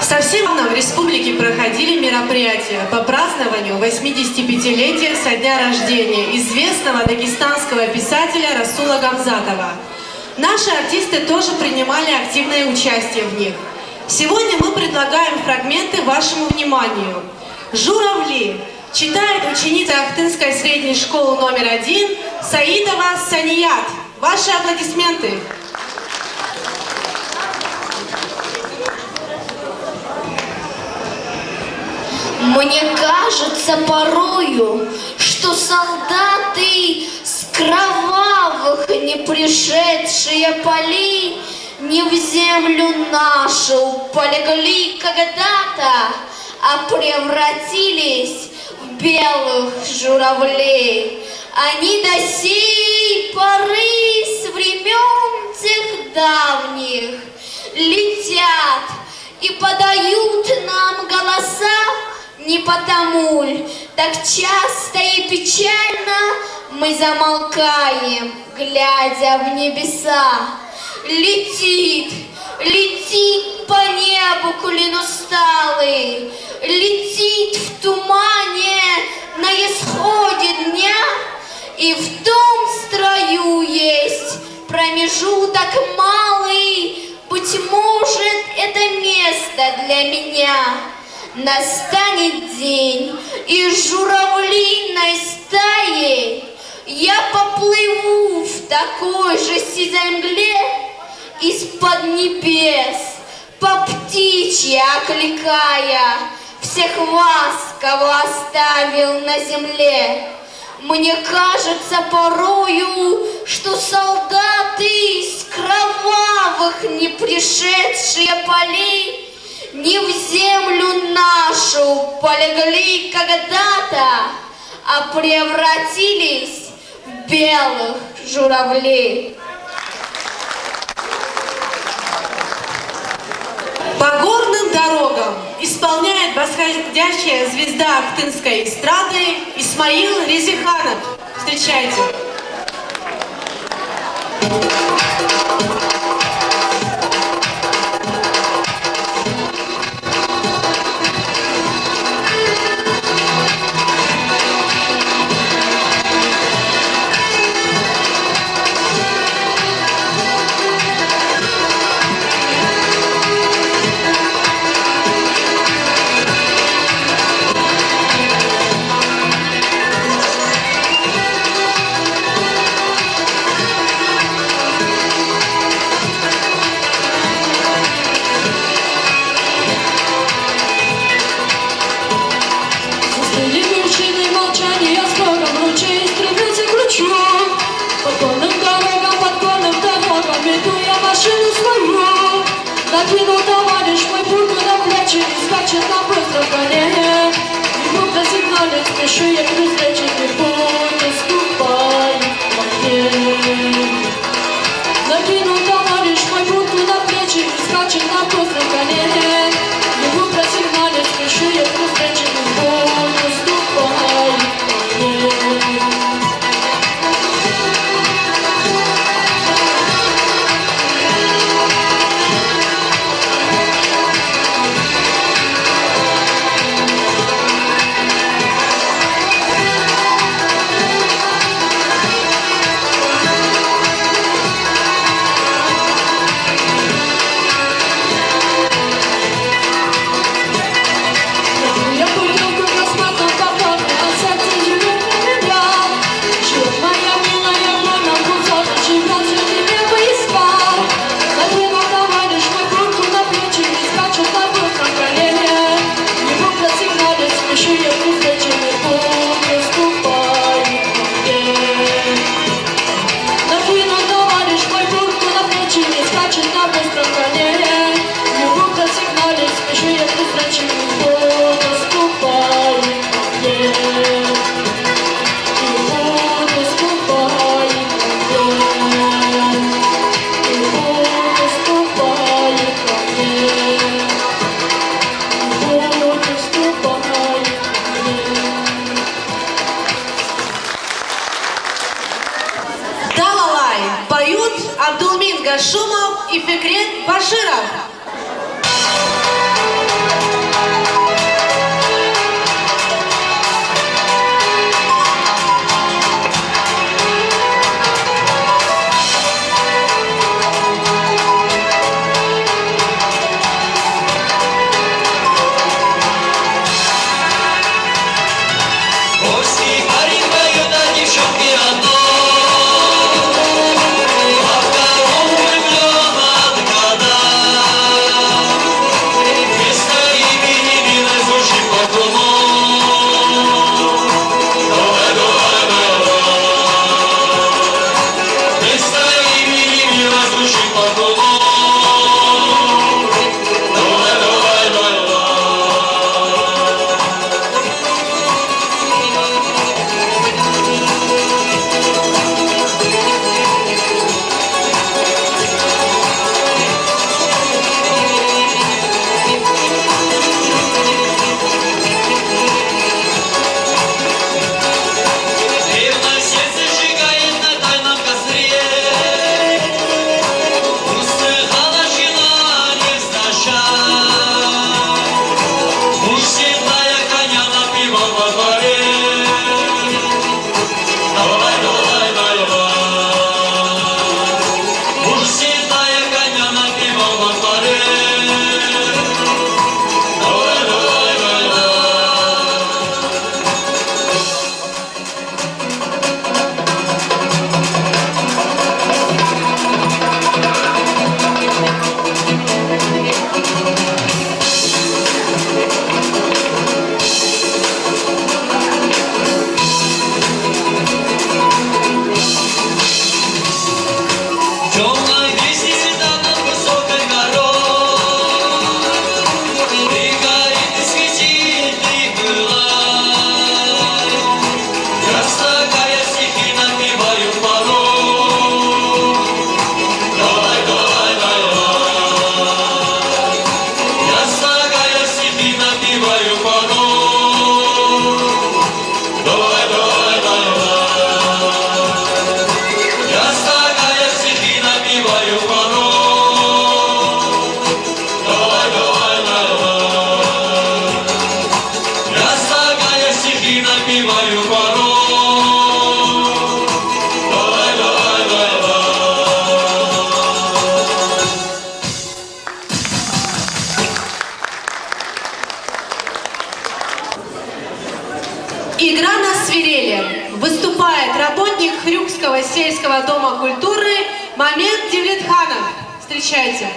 Совсем недавно в республике проходили мероприятия по празднованию восьмидесятипятилетия со дня рождения известного дагестанского писателя Расула Гамзатова. Наши артисты тоже принимали активное участие в них. Сегодня мы предлагаем фрагменты вашему вниманию. «Журавли» читает ученица Ахтынской средней школы номер один Саидова Саният. Ваши аплодисменты. Мне кажется порою, что солдаты с кровавых не пришедшие полей не в землю нашу полегли когда-то, а превратились в белых журавлей. Они до сей поры с времён тех давних летят и подают нам голоса не потому ль так часто и печально мы замолкаем, глядя в небеса. Летит, летит по небу клин усталый, летит в тумане на исходе дня, и в том строю есть промежуток малый, быть может, это место для меня. Настанет день, и с журавлиной стаей я поплыву в такой же сизой мгле из-под небес, по птичьи окликая всех вас, кого оставил на земле. Мне кажется порою, что солдаты с кровавых не пришедшие полей не в землю нашу полегли когда-то, а превратились в белых журавлей. По горным дорогам исполняет восходящая звезда ахтынской эстрады Исмаил Резиханов. Встречайте. Застыли мужчины в молчании, я с кроком ручей стремился к лучу. По горным дорогам, по горным дорогам иду я машину свою. Накинул товарищ мой бурку на плечи и скачет на быстром коне. Ему просигналить спешу я, пресечь не буду, ступай, мой. Накинул товарищ мой бурку на плечи и скачет на быстром коне. Баширов. Игра на свирели. Выступает работник Хрюкского сельского дома культуры Мамед Девлетханов. Встречайте.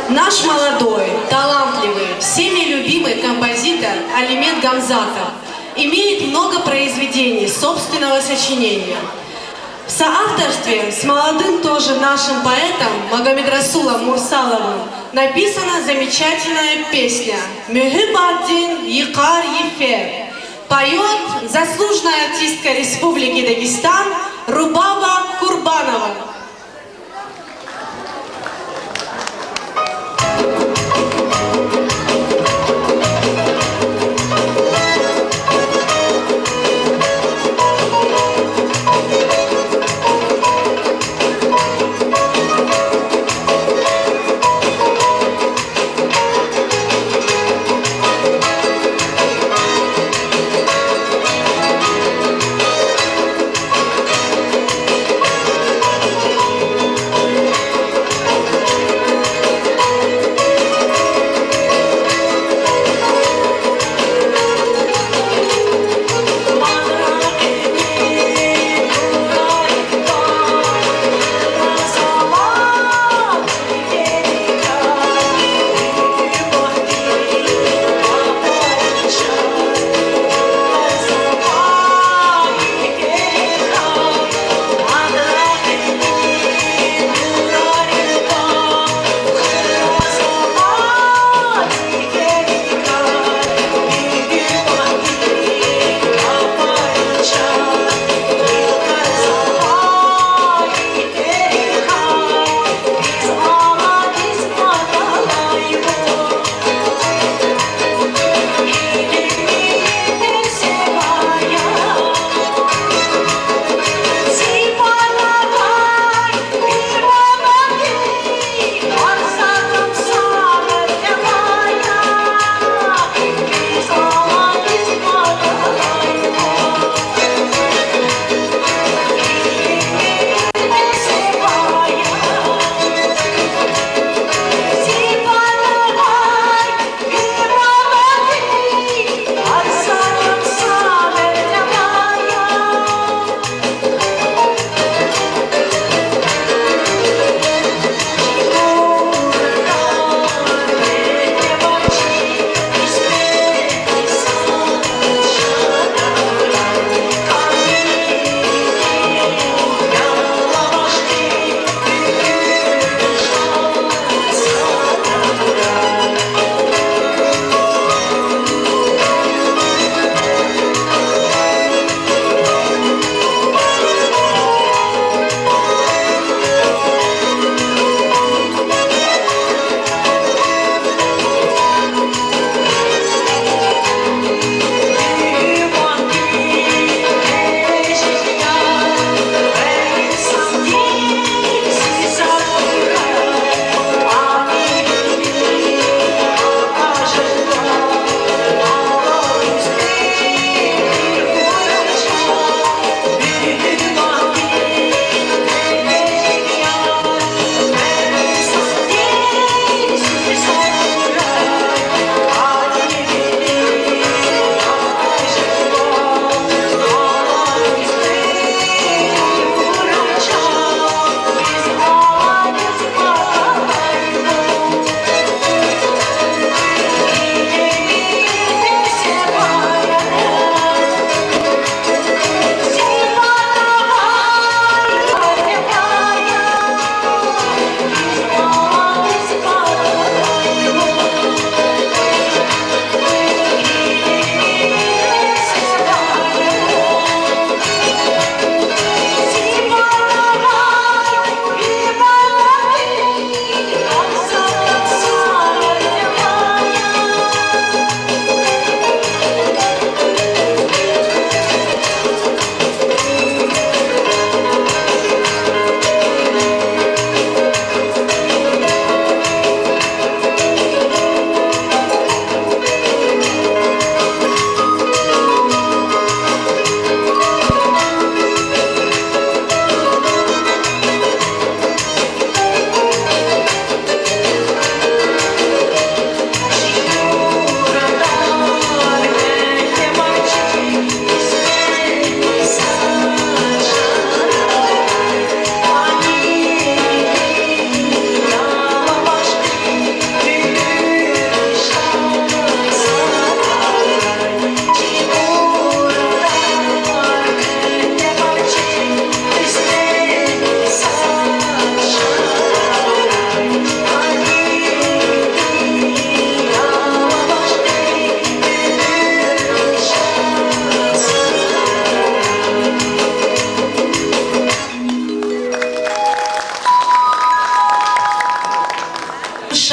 Наш молодой, талантливый, всеми любимый композитор Алимет Гамзатов имеет много произведений собственного сочинения. В В соавторстве с молодым тоже нашим поэтом Магомедрасулом Мурсаловым написана замечательная песня «Муьгьуьббатдин йикъар йифер». Поёт заслуженная артистка Республики Дагестан Рубаба Курбанова.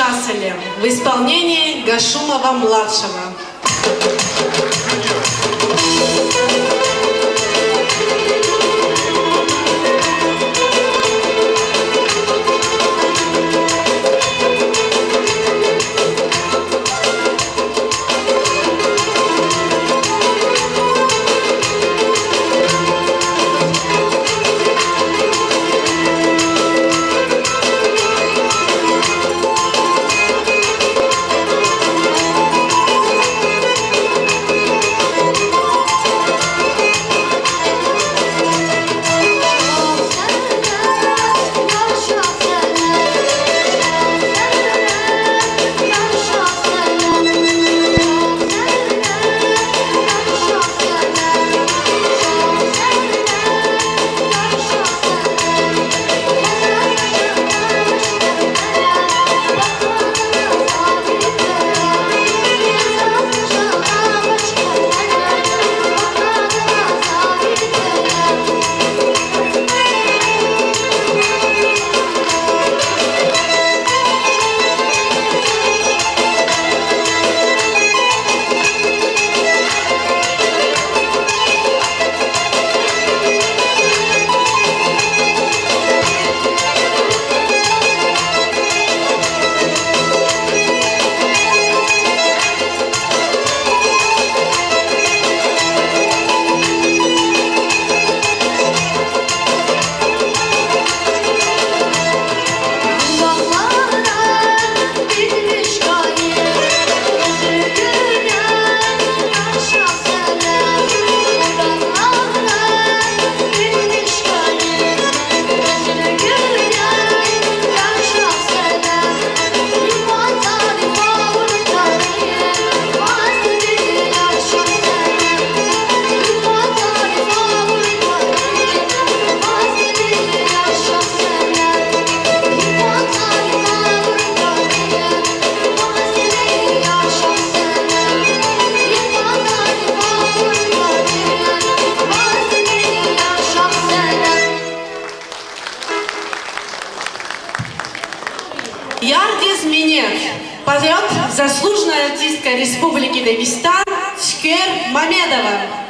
Шагь-Салем в исполнении Гашумова-младшего. Ярдиз минет. Поёт заслуженная артистка Республики Дагестан Цуькер Мамедова.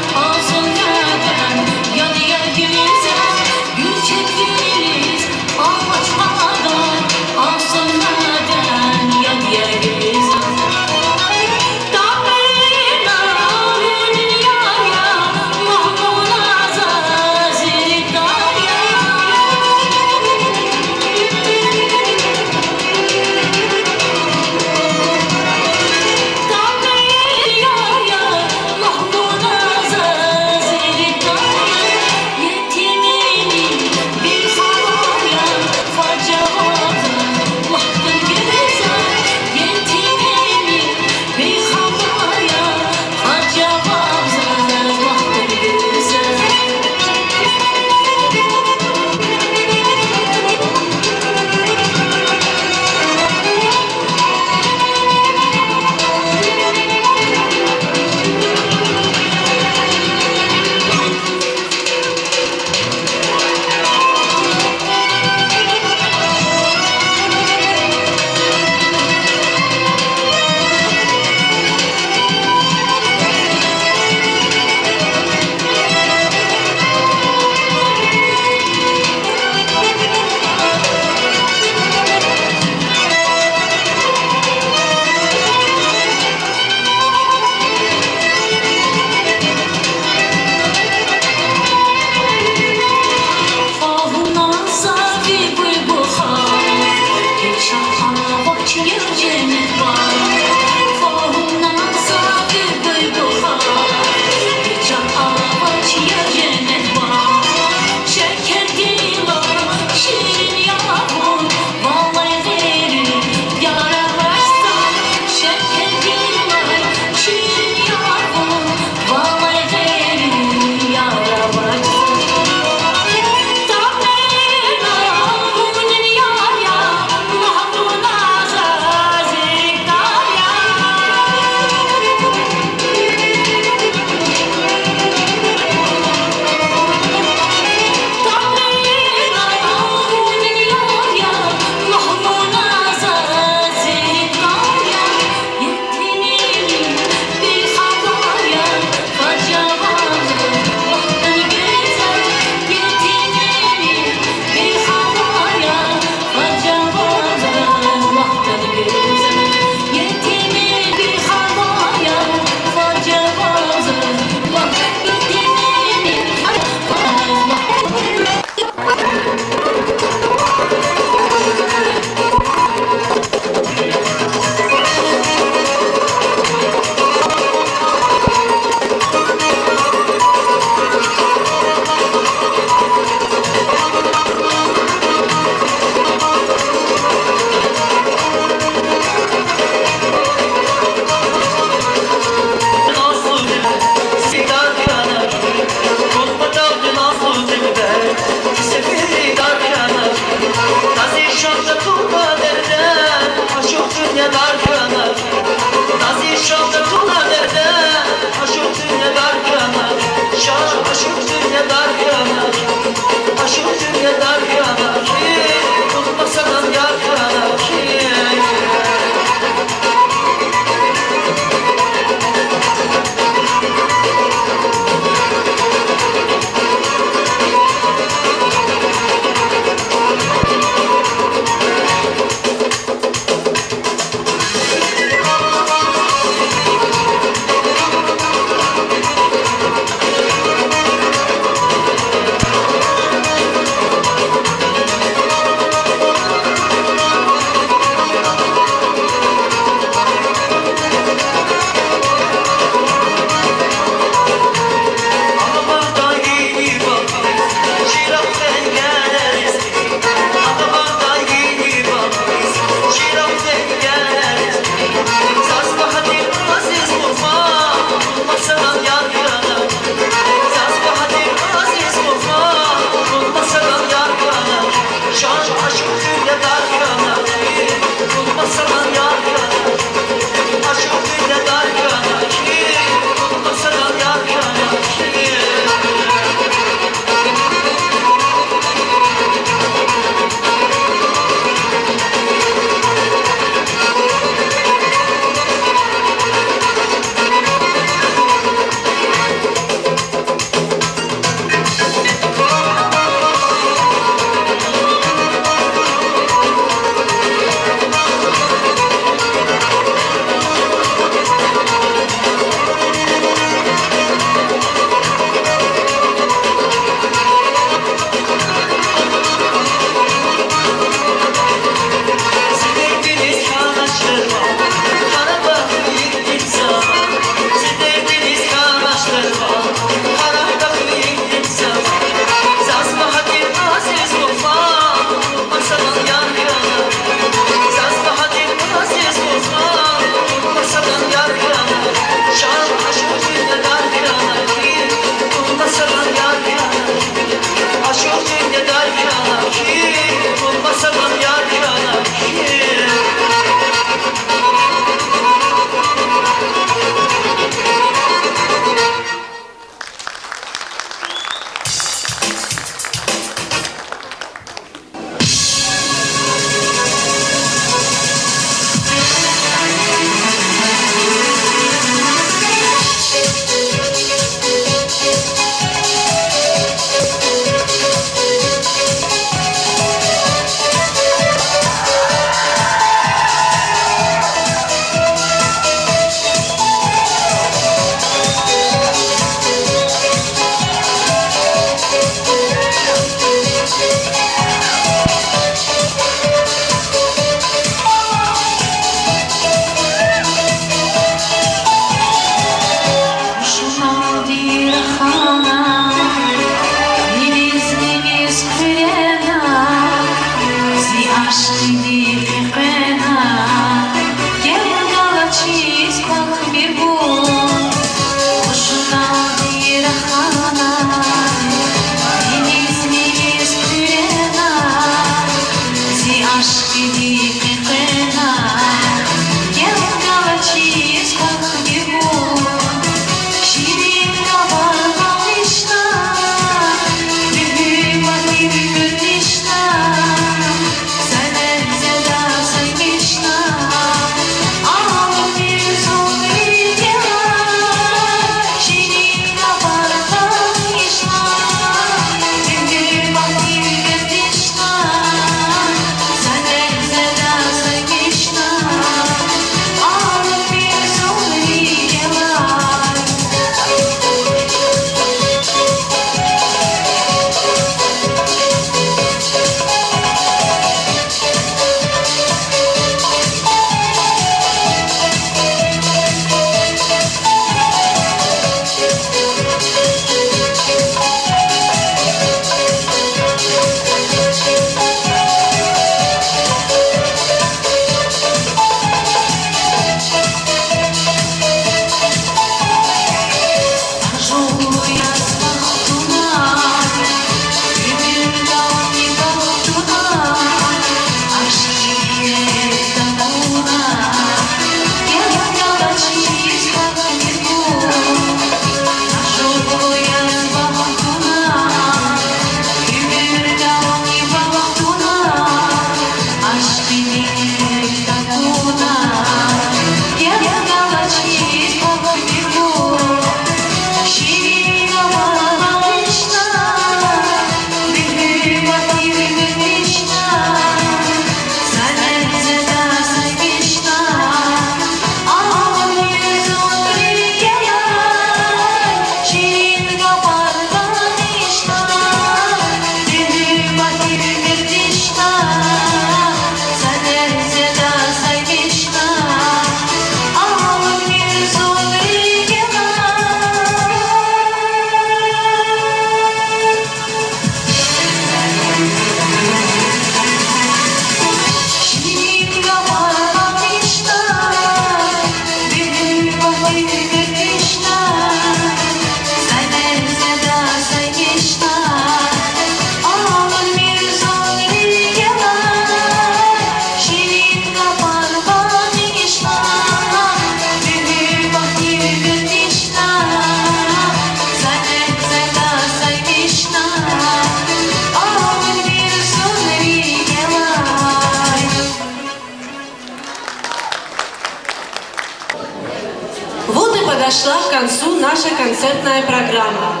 наша концертная программа.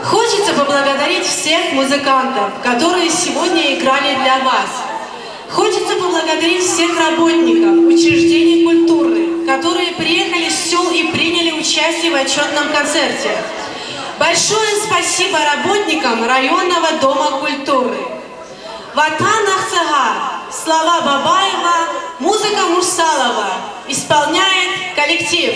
Хочется поблагодарить всех музыкантов, которые сегодня играли для вас. Хочется поблагодарить всех работников учреждений культуры, которые приехали с сёл и приняли участие в отчётном концерте. Большое спасибо работникам районного дома культуры. Ватан Ахцагъа, слова Бабаева, музыка Мурсалова, исполняет коллектив.